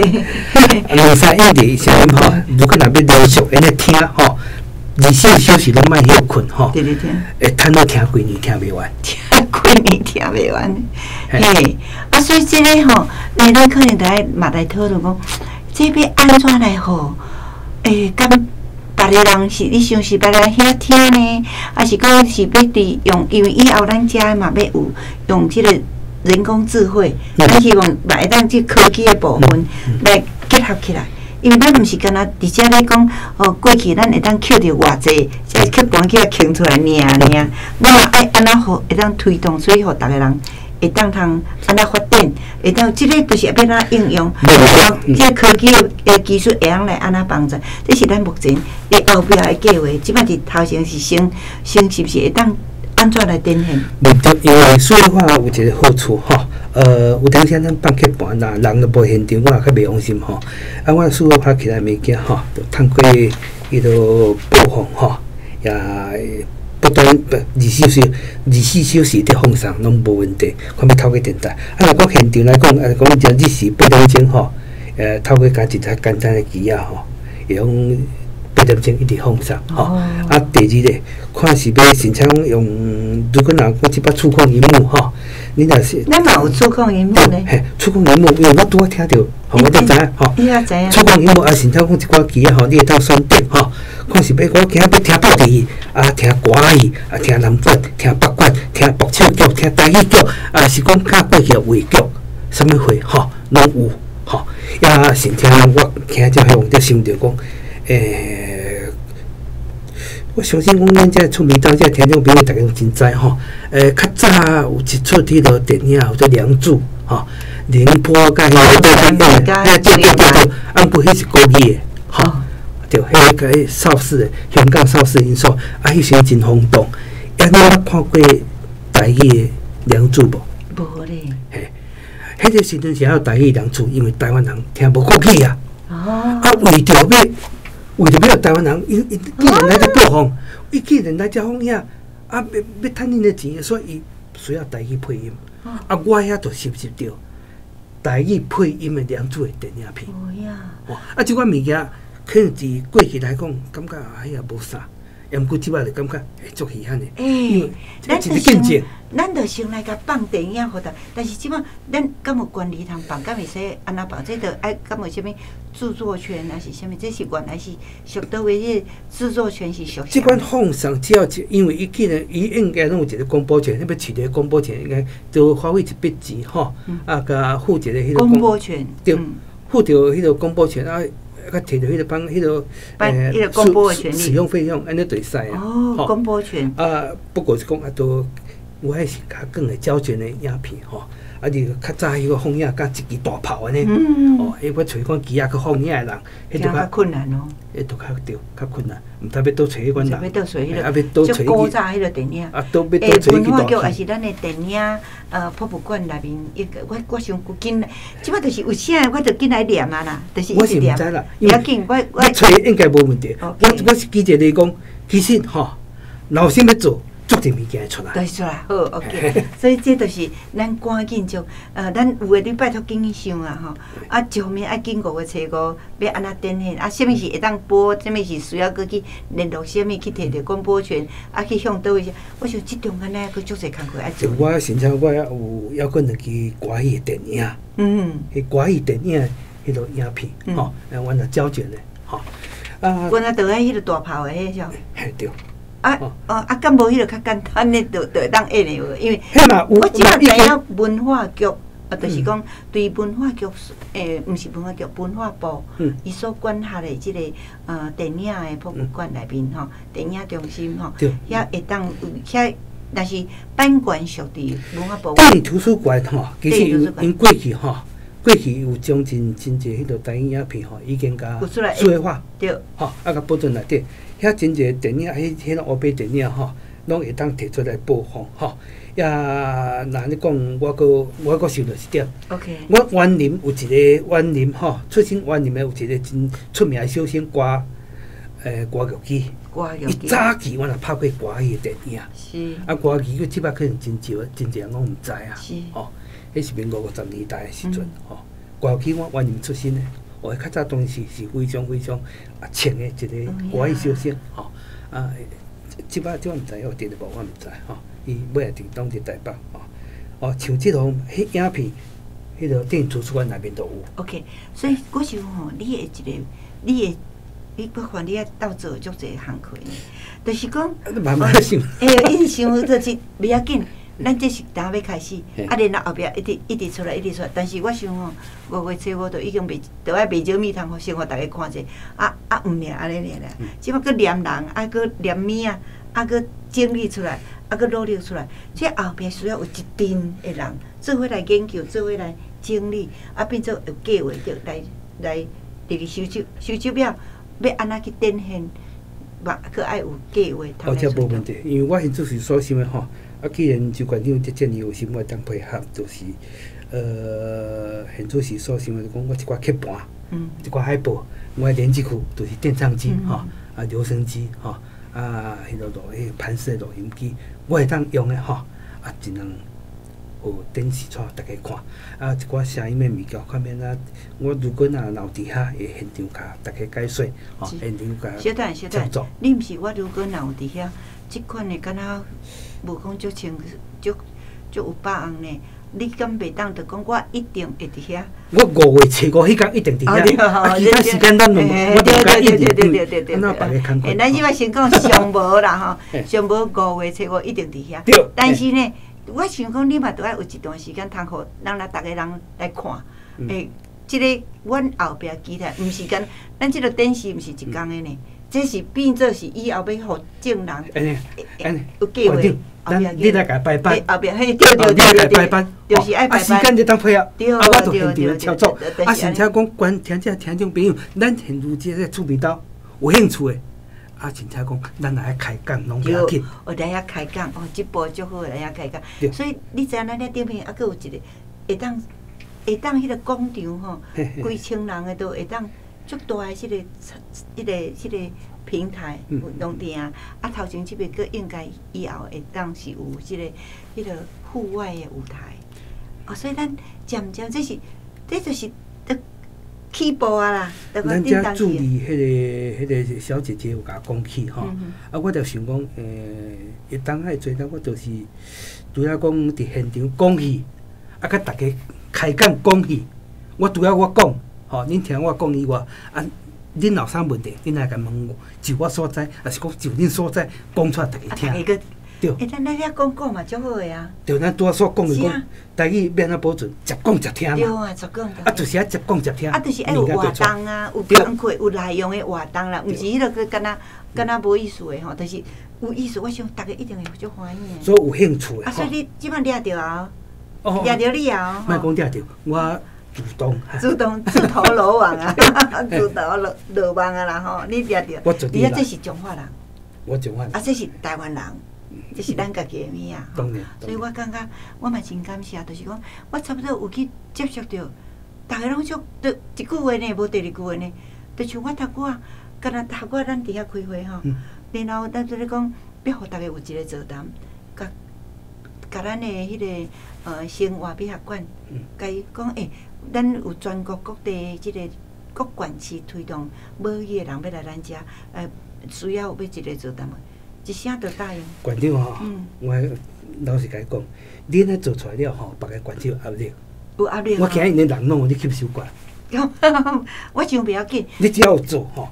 L: 两三硬碟声音吼，如果若欲连续按呢听吼，24小时拢莫歇睏吼。
M: 对对对。
L: 会趁到听规年听袂完。
M: 听规年听袂完，嘿，啊，所以这个吼，咱可能著爱嘛来讨论讲，这欲按怎来予？敢别个人是你想是别人遐听呢，抑是讲是欲伫用？因为以后咱遮嘛欲有用这个人工智慧，咱希望嘛会当这科技的部分来结合起来。因为咱毋是干焦伫遮咧讲，哦，过去咱会当捡著偌济，这曲盘去共囥出来尔尔，咱嘛爱按怎予会当推动，所以予逐个人会当通按怎发展，会当这个就是欲按怎应用，然后这个科技的技术会当来按怎帮助，这是咱目前伫后壁的计划。这摆伫头前是先先是毋是会当按怎来展现？
L: 无对，因为数位化有一个好处吼，有当时咱放曲盘啦，人都无现场，我也较袂放心吼。啊，我数位化起来物件吼，就透过彼个播放吼，也不断不24小时伫放送拢无问题。看欲透过电台，啊，若讲现场来讲，啊，讲一日时8点钟吼，透过加一台简单的机仔吼，会用8点钟一直放送吼。啊，第二个，看是欲甚至讲用，如果若讲这摆触控荧幕吼，你若是
M: 咱嘛有触控荧幕呢。
L: 嘿，触控荧幕，因为我拄仔听著，吼，我都知影吼。
M: 你也知影。
L: 触控荧幕啊，甚至讲一寡机仔吼，你会当选择吼，看是欲我今仔欲听布袋戏，啊，听歌仔戏，啊，听南管，听北管，听爆笑剧，听台语剧，啊，是讲较过去的话剧，啥物货吼，拢有吼。啊，甚至我听遮迄就想著讲，我相信讲咱遮出名到遮听众朋友，逐家拢真知吼。较早有一出彼个电影叫做《梁祝》吼，凌波佮彼个对对对对对，啊，毋过彼是国语的吼，对，彼个彼邵氏的香港邵氏因素，啊，彼时阵真轰动。啊，你捌看过台语的《梁祝》无？
M: 无咧。
L: 嘿，彼个时阵是还有台语《梁祝》，因为台湾人听无国语啊。啊，为著欲予台湾人，伊既然来遮播放，伊既然来遮放映，啊，欲趁恁的钱，所以伊需要台语配音。啊，我遐就收集著台语配音的梁祝的电影片。哦，啊，这款物件可能伫过去来讲，感觉哎呀无啥，毋过这摆就感觉会足稀罕的。因为
M: 咱
L: 一个见证。
M: 咱就先来共放电影予逐，但是这摆咱敢有权利通放？敢会使按怎放？这著爱敢有啥物著作权，抑是啥物？这是原来是属佗位？这著作权是属？
L: 这款放送只要因为伊既然伊应该拢有一个广播权，彼欲取得广播权，应该都花费一笔钱吼，啊，共付一个彼个
M: 广播权，
L: 对，付著彼个广播权啊，佮提著彼个帮彼个
M: 彼个广播的权利
L: 使用费用，按呢就会使啊。
M: 哦，广播权。
L: 啊，不过是讲啊，都我彼是较广的胶卷的影片吼，啊，你较早彼个放映佮一支大炮按呢，哦，彼我揣款机仔去放映的人，彼就较
M: 困难哦。
L: 彼就较对，较困难，毋知欲佗揣彼款人，
M: 欲佗揣彼个，
L: 啊，欲佗揣
M: 古早彼个电影，
L: 啊，佗欲佗揣
M: 文化局抑是咱的电影博物馆内面，一个我想紧来，这摆就是有啥，我就紧来念啊啦，就是
L: 我是毋知啦，因
M: 为紧，我
L: 揣应该无问题。我是举一个例讲，其实吼，若有心欲做。足济物件会出来，
M: 对出来好，OK。所以这就是咱赶紧将，咱有的你拜托紧去想啊吼。啊，一方面爱紧5月初5欲按怎展现，啊，啥物是会当播，啥物是需要阁去联络啥物去提著广播权，啊，去向佗位。我想这中间呢，阁足济工课爱做。
L: 我甚至我有犹阁两支歌语的电影，彼歌语电影彼个影片，吼，阮若胶卷的，吼。
M: 啊，阮啊，就爱彼个大炮的彼种。
L: 嘿，对。
M: 啊哦啊，敢无彼个较简单的，就会当演的无？因为我这摆知影文化局，啊，就是讲对文化局，毋是文化局，文化部，伊所管辖的这个电影的博物馆内面吼，电影中心吼，遐会当有遐。若是版权属伫文化部。
L: 电影图书馆吼，其实因过去吼，过去有将真真济彼个台语影片吼，已经共数位化，吼，啊，共保存内底，遐真济电影，彼种乌白电影吼，拢会当提出来播放吼。呀，若按呢讲，我阁想著一点。 阮员林有一个员林吼，出身员林的有一个真出名的小生歌玉基。伊早期阮也拍过歌戏的电影。啊，歌剧阁这摆可能真少，真济人拢毋知啊。吼，彼是民国50年代的时阵吼。歌剧我员林出身的，哦，较早当时是非常非常啊穿的一个歌戏小生吼。啊，这摆毋知有伫咧无，我毋知吼。伊尾仔伫当伫台北吼。哦，像这种彼影片，彼个电影图书馆内面都有。
M: OK，所以我想吼，你的一个，你的，你不管你爱斗做足济项课呢，就是讲，
L: 慢慢想。
M: 欸，一直想就是袂要紧，咱这是当欲开始，啊，然后后壁一直一直出来，一直出来。但是我想吼，5月初五就已经袂，就爱袂少物通，予先予大家看者。啊啊，毋尔按呢尔啦，这摆阁念人，啊阁念物仔，啊阁整理出来，啊阁努力出来。这后壁需要有一阵的人做伙来研究，做伙来整理，啊变做有计划著来来伫咧收集，收集了欲按怎去展现，嘛阁爱有计划。
L: 哦，这无问题，因为我现在是所想的吼。啊，既然周县长这建议有啥物当配合，就是现主时所想的，就讲我一寡刻盘，一寡海报，我的连接库就是电唱机吼，啊留声机吼，啊彼个录彼盘式录音机，我会当用的吼，啊尽量予展示出来大家看。啊，一寡声音的物件，较免啊，我如果若留伫遐，会现场共大家解说，吼，现场共
M: 小等小等，你毋是我如果若有伫遐，这款的敢若无讲足清足足有把握呢？你敢袂当就讲我一定会伫遐？
L: 我5月初五彼工一定伫遐，啊，其他时间咱拢我就甲一定对，那别个工课。
M: 咱这摆先讲上无啦吼，上无5月初五一定伫遐。但是呢，我想讲你嘛著爱有一段时间通予咱来逐个人来看。欸，这个阮后壁期待，毋是干咱这个展示毋是一工的呢，这是变做是以后欲予众人有计划。
L: 咱你来共排班，
M: 后壁嘿，对对对对对，就是爱排班。
L: 啊，时间你当配合，啊，我就现场操作。啊，甚至讲观听这听众朋友，咱现如今这趣味兜有兴趣的，啊，甚至讲咱来开讲拢袂要紧。
M: 哦，来遐开讲，哦，这步足好，来遐开讲。所以你知影咱遐顶面犹阁有一个会当会当彼个广场吼，几千人的都会当足大的这个平台拢伫啊，啊头前这边阁应该以后会当是有这个户外的舞台，哦，所以咱渐渐这是这就是起步啊啦。
L: 咱遮助理彼个小姐姐有共我讲起吼，啊，我就想讲，伊当爱做，我就是除了讲伫现场讲戏，啊，佮大家开讲讲戏，我除了我讲，吼，恁听我讲以外，啊。恁有啥问题，恁来共问我，就我所知，抑是讲就恁所知讲出来，大家听。对。
M: 欸，咱咱遐讲讲嘛，足好的啊。
L: 对，咱拄仔所讲的讲，台语欲按怎保存，捷讲捷听嘛。
M: 对啊，捷讲。
L: 啊，就是爱捷讲捷听。
M: 啊，就是爱有活动啊，有工课，有内容的活动啦，毋是彼个阁敢若敢若无意思的吼，就是有意思，我想大家一定会足欢喜的。
L: 所以有兴趣的。
M: 啊，所以你这摆掠著啊？掠著你啊！
L: 莫讲掠著，我。主动，
M: 主动自投罗网啊，自投罗罗网啊啦吼！你掠著，你啊这是彰化人，
L: 我彰化人，
M: 啊这是台湾人，这是咱家己的物仔。
L: 当然，
M: 所以我感觉我嘛真感谢，就是讲我差不多有去接触著，逐个拢足，就一句话呢，无第二句话呢，就像我头拄仔，敢若头拄仔咱伫遐开会吼，然后咱就咧讲，欲予逐个有一个座谈，共共咱的彼个生活美学馆，共伊讲欸。咱有全国各地这个各县市推动母语的人欲来咱遮，需要欲一个座谈会，一声就答应。
L: 县长吼，我老实共你讲，你按呢做出来了吼，别个县市有压力。
M: 有压力。
L: 我惊𪜶人拢予你吸收过来。
M: 我想袂要紧。
L: 你只要有做吼，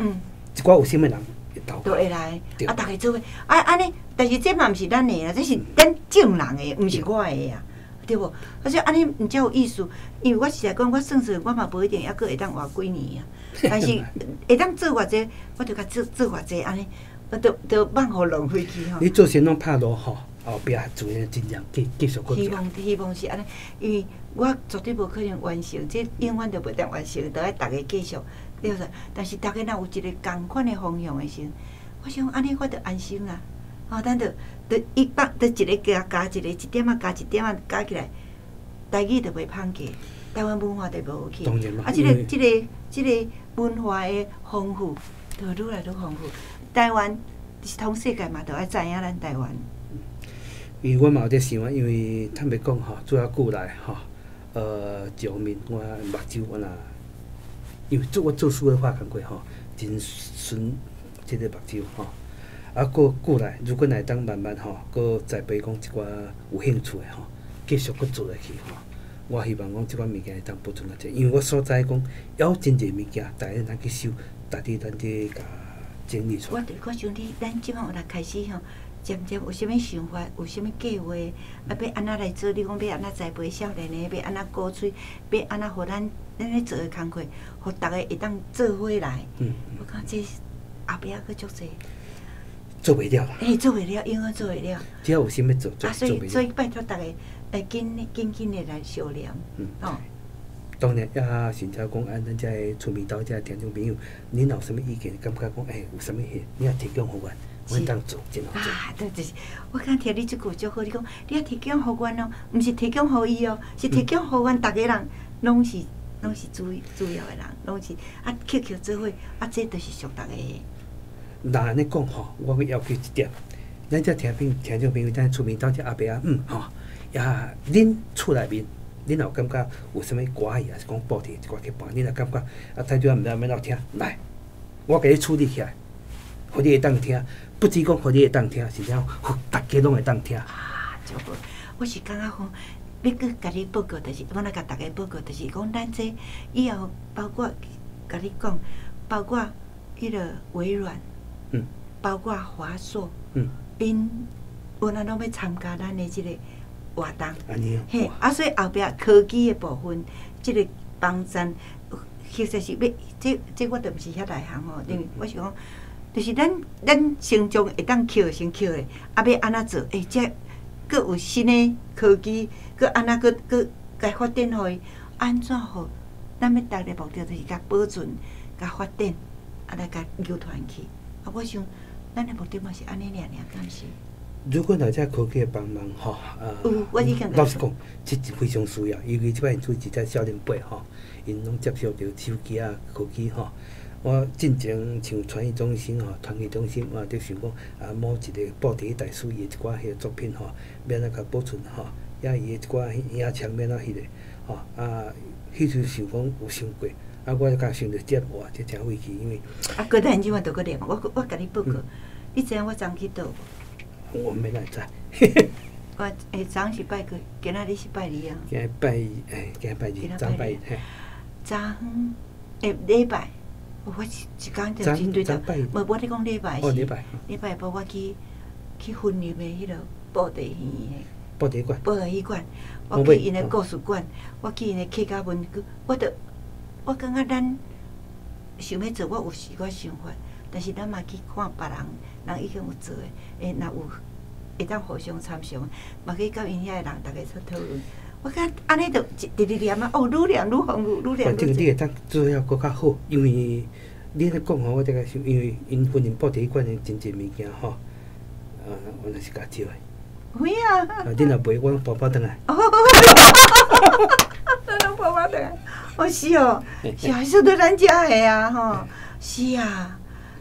L: 一寡有心的人会投。
M: 都会来，啊，逐家做伙，啊按呢，但是这嘛毋是咱的啊，这是咱众人的，毋是我的啊。对无？啊，所以按呢毋才有意思，因为我实在讲，我算算，我嘛无一定犹阁会当活几年啊。但是会当做偌济，我就共做做偌济按呢，我就就放予浪费去吼。
L: 你做先拢拍落吼，后壁自然真正继续阁
M: 希望希望是按呢，因为我绝对无可能完成，这永远都袂当完成，著爱逐家继续对无？但是逐家若有一个仝款的方向的时阵，我想按呢我就安心啦。吼，咱就就一百，就一个加加一个，一点仔加一点仔加起来，台语就袂歹去，台湾文化就无去。
L: 当然嘛
M: 啊，这个文化的丰富，就愈来愈丰富。台湾是通世界嘛，就爱知影咱台湾。
L: 因为我嘛有咧想啊，因为坦白讲吼，做遐久来吼，一方面我目睭我若，因为做我做数位化工课吼，真损这个目睭吼。啊，阁过来，如果若会当慢慢吼，阁栽培讲一寡有兴趣的吼，继续阁做落去吼。我希望讲这款物件会当保存较济，因为我所知讲，犹真济物件，逐家咱去收，逐日咱伫共整理出来。
M: 我我想你，咱这摆有来开始吼，渐渐有啥物想法，有啥物计划，啊，欲按怎来做？你讲欲按怎栽培少年的，欲按怎鼓吹，欲按怎予咱咱咧做的工课，予逐家会当做伙来。我感觉这后壁阁足济。
L: 做袂了啦。
M: 欸，做袂了，永远做袂了。
L: 只要有心欲做，做
M: 啊，所
L: 做袂了。
M: 以所以拜托逐家，会紧紧紧的来相连，吼。
L: 当然，啊，甚至讲，啊，咱遮的厝边兜遮听众朋友，恁若有啥物意见，感觉讲，欸，有啥物戏，你也提供予阮，阮当做，真好做。
M: 啊，对，就是我敢听你这句足好，你讲你也提供予阮哦，毋是提供予伊哦，是提供予阮逐家人，拢是主要的人，拢是啊，扣扣做伙，啊，这就是属逐家的。
L: 若按呢讲吼，我阁要求一点，咱遮听众朋友，咱厝边兜遮阿伯啊，吼，也恁厝内面，恁若有感觉有啥物歌戏，抑是讲布袋一寡去伴，恁若感觉啊，台长毋知欲按怎听，来，我共你处理起来，予你会当听，不止讲予你会当听，是讲予逐家拢会当听。
M: 啊，足好！我是感觉讲，欲阁共你报告，就是我来共逐家报告，就是讲咱这以后包括共你讲，包括彼个微软，包括华硕，𪜶原来拢欲参加咱的这个活动。
L: 按呢。
M: 嘿，啊，所以后壁科技的部分，这个帮赞，或者是欲这我就毋是遐内行吼，因为我是讲，就是咱先将会当捡先捡的，啊，欲按怎做？欸，这阁有新的科技，阁按怎阁阁共发展予伊？按怎予咱欲达的目的，就是共保存、共发展，啊来共流传去。啊，我想咱的目的嘛是按呢尔尔，敢是？
L: 如果若遮科技的帮忙吼，啊，
M: 有，我已经
L: 老实讲，这非常需要，尤其这摆做一只少年辈吼，𪜶拢接受著手机啊、科技吼。我进前像传艺中心吼，传艺中心，我也伫想讲啊，某一个布袋大师伊的一寡彼个作品吼，欲按怎共保存吼，抑伊的一寡影像欲按怎彼个吼，啊，彼阵想讲有想过，啊，我就敢想著这哇，这诚费气，因为
M: 啊，阁咱这摆著阁念，我共你报告，你知影我昨去佗无？
L: 我毋免哪会知。
M: 我欸，昨是拜几？今仔日是拜二啊。
L: 今日拜，欸，今日拜二，昨拜一嘿。
M: 昨昏，欸，礼拜，我一一工就真对头。无，我咧讲礼拜是。
L: 礼拜。
M: 礼拜晡我去云林的彼个布袋戏的。
L: 布袋馆。
M: 布袋戏馆，我去𪜶的故事馆，我去𪜶的客家文，我著我感觉咱想欲做，我有一寡想法，但是咱嘛去看别人，人已经有做的，欸，若有会当互相参详，嘛去佮𪜶遐个人逐家出讨论。我感觉按呢就直直念啊，哦，愈念愈丰富，愈念愈。
L: 这个你会当做了阁较好，因为你咧讲吼，我才共想，因为𪜶云林布袋戏馆的真济物件吼，啊，原来是共借的。
M: 有影啊！
L: 啊，你若袂，我拢包包转来。
M: 咱拢包包转来。哦，是哦，是啊，说到咱遮的啊，吼，是啊，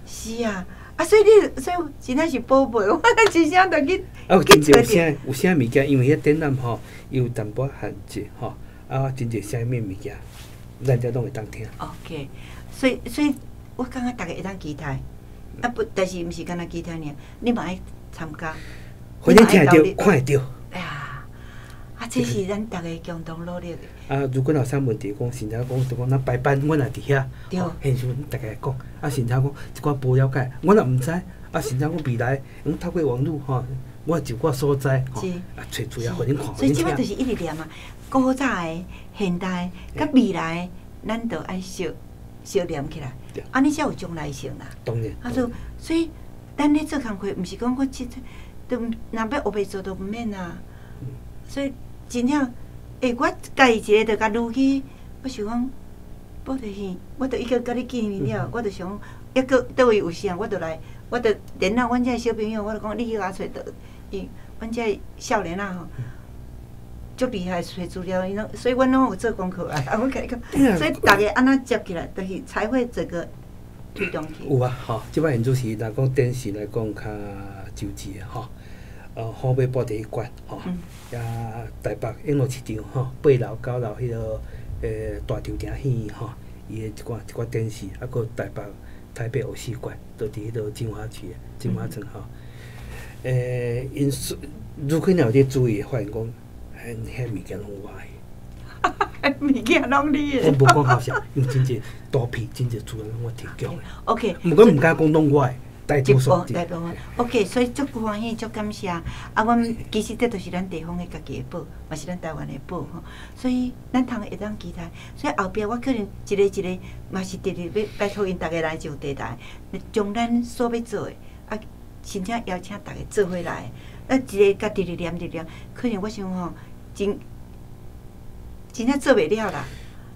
M: 是啊。啊，所以你，所以真正是宝贝，我一声就去。
L: 啊，有真济有啥有啥物件，因为彼展览吼，伊有淡薄限制吼，啊，真济啥物物件，咱遮拢会当听。
M: OK，所以我感觉逐家会当期待，啊不，但是毋是干焦期待尔，你嘛爱参加。
L: 反正听会著，看会著。
M: 哎呀，啊，这是咱逐家共同努力的。
L: 啊，如果有啥问题，讲甚至讲，就讲咱排班，阮也伫遐，现场逐家讲。啊，甚至讲一寡无了解，阮也毋知。啊，甚至讲未来，用透过网路吼，我就我所在吼，啊，揣资料予恁看。
M: 所以这摆就是一直念啊，古早的、现代的、佮未来的，咱都爱相相连起来，按呢才有将来性啦。
L: 当然。
M: 啊，所以咱咧做工课，毋是讲我这。都若欲烏白做都毋免啊。所以真正，欸，我家己一个就共擄去，我想講，布袋戲，我就已經佮你見面了，我就想，抑閣佗位有啥，我就來，我就聯絡阮遮小朋友，我就講你去共揣倒，伊阮遮少年仔吼，足厲害，揣資料，伊攏，所以阮攏有做功課啊。啊，我共你講，所以逐个按怎接起來，就是才會整個推動去。
L: 有啊，吼，這擺現主是若講電視來講較周知的吼，虎尾布袋戲館吼，遐台北永樂市場吼，8樓9樓彼个大稻埕戲院吼，伊的一寡一寡電視，啊，閣台北台北偶戲館，都佇彼个金華區金華城吼。𪜶如果若有咧注意，發現講，彼物件攏我的。
M: 物件攏你的。
L: 我無講好笑，因為真濟圖片、真濟資料攏我提供的。 毋過毋敢講攏我的，大多數。
M: 大部分 OK，所以足歡喜，足感謝。啊，阮其實這就是咱地方的家己的寶，嘛是咱台灣的寶吼。所以咱通會當期待。所以後壁我可能一個一個嘛是直直欲拜託𪜶逐家來上地台，將咱所欲做的，啊，真正邀請逐家做伙來。咱一个共直直念直念，可能我想吼，真真正做袂了啦。啊，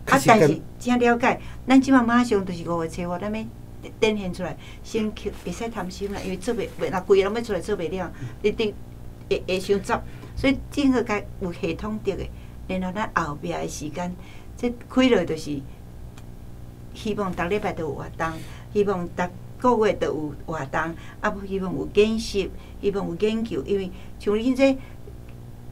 M: 但是真了解，咱這擺馬上就是5月初五，咱欲展現出來，先去會使貪心啦，因為做袂袂，若規个攏欲出來做袂了，一定會會傷雜。所以整個該有系統的的，然後咱後壁的時間，這開落就是希望逐禮拜都有活動，希望逐個月都有活動，啊，希望有研習，希望有研究，因為像恁這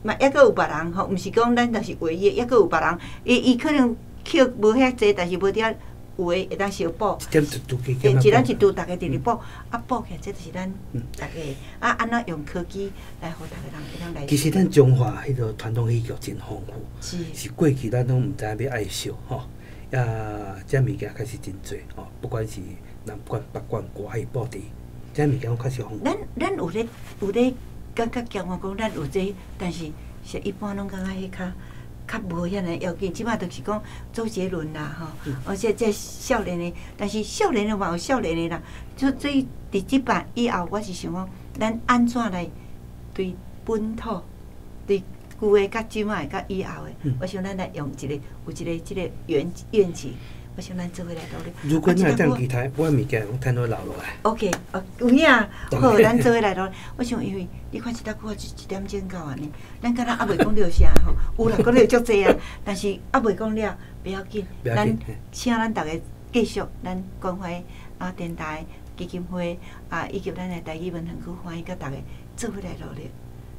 M: 嘛，抑閣有別人吼，毋是講咱就是唯一，抑閣有別人，伊伊可能曲無遐濟，但是無佇遐有的會當相補。
L: 一點一拄加減
M: 一咱一拄，逐家直直補，啊補起來，這就是咱逐家啊，按怎用科技來予逐个人會當來。
L: 其實咱中華彼个傳統戲劇真豐富，
M: 是，
L: 是過去咱攏毋知影欲愛惜吼，啊，這物件確實真濟吼，不管是南管、北管、歌仔戲、布袋，這物件攏確實豐富。
M: 咱咱有咧有咧感覺驕傲講咱有這，但是是一般攏感覺彼較較無遐爾要緊。這擺就是講周杰倫啦吼，而且這少年的，但是少年的嘛有少年的啦。所以佇這擺以後，我是想講，咱按怎來對本土、對舊的、佮這擺的、佮以後的，我想咱來用一個有一個這個願願景。我想咱做伙來努力。
L: 如果咱會當期待，我物件攏趁好留落來。
M: OK，哦，有影，好，咱做伙來努力。我想，因為你看這搭久一點鐘到按呢，咱敢若猶未講著啥吼，有啦，講著足濟啊，但是猶未講了，袂要緊，咱請咱逐家繼續，咱關懷啊電台基金會啊，以及咱的台語文園區，歡喜佮逐家做伙來努力。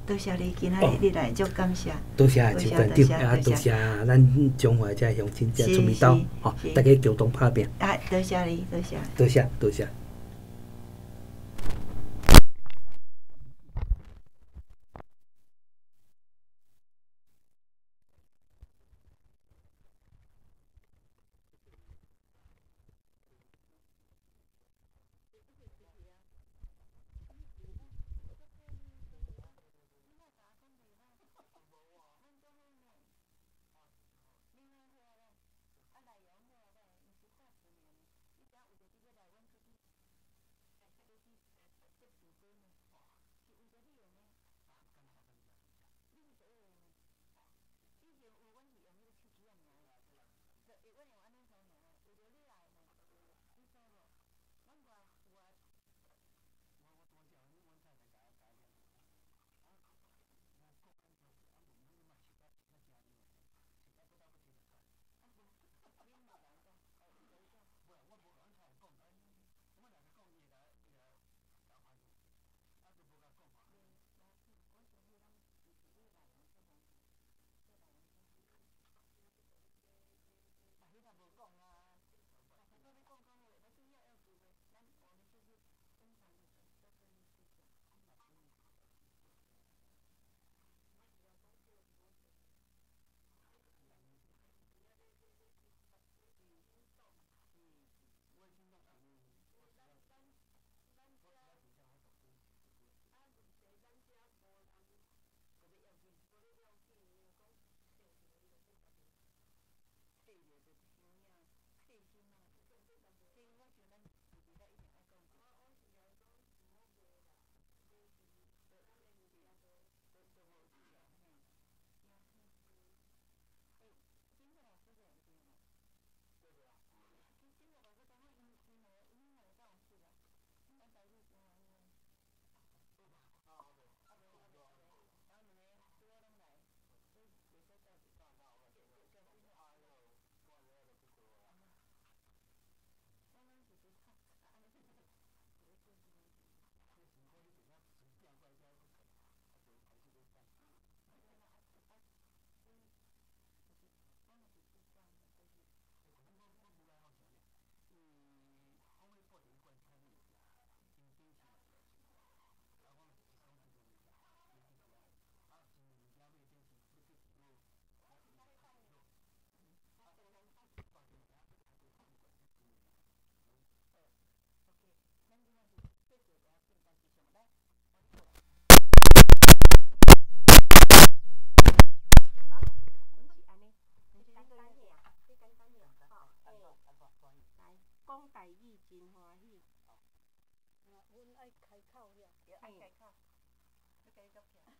M: 多謝你今仔日你來，足感謝。
L: 多謝周館長，啊，多謝咱彰化遮鄉親遮村民兜，吼，大家共同拍拚。
M: 啊，多謝你，多謝。
L: 多謝，多謝。
U: 分愛開口遐。
M: 對，愛開口，你家己夾起來。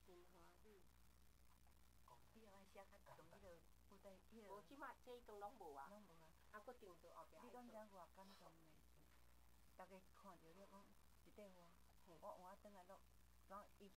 U: 真歡喜。
M: 你又愛寫較長彼个布袋，彼个。
U: 無，這馬這間攏無啊。
M: 攏無啊。
U: 啊，閣訂到後壁。
M: 你敢知影偌感動呢？逐家看著了講一塊花，我換轉來落，講伊。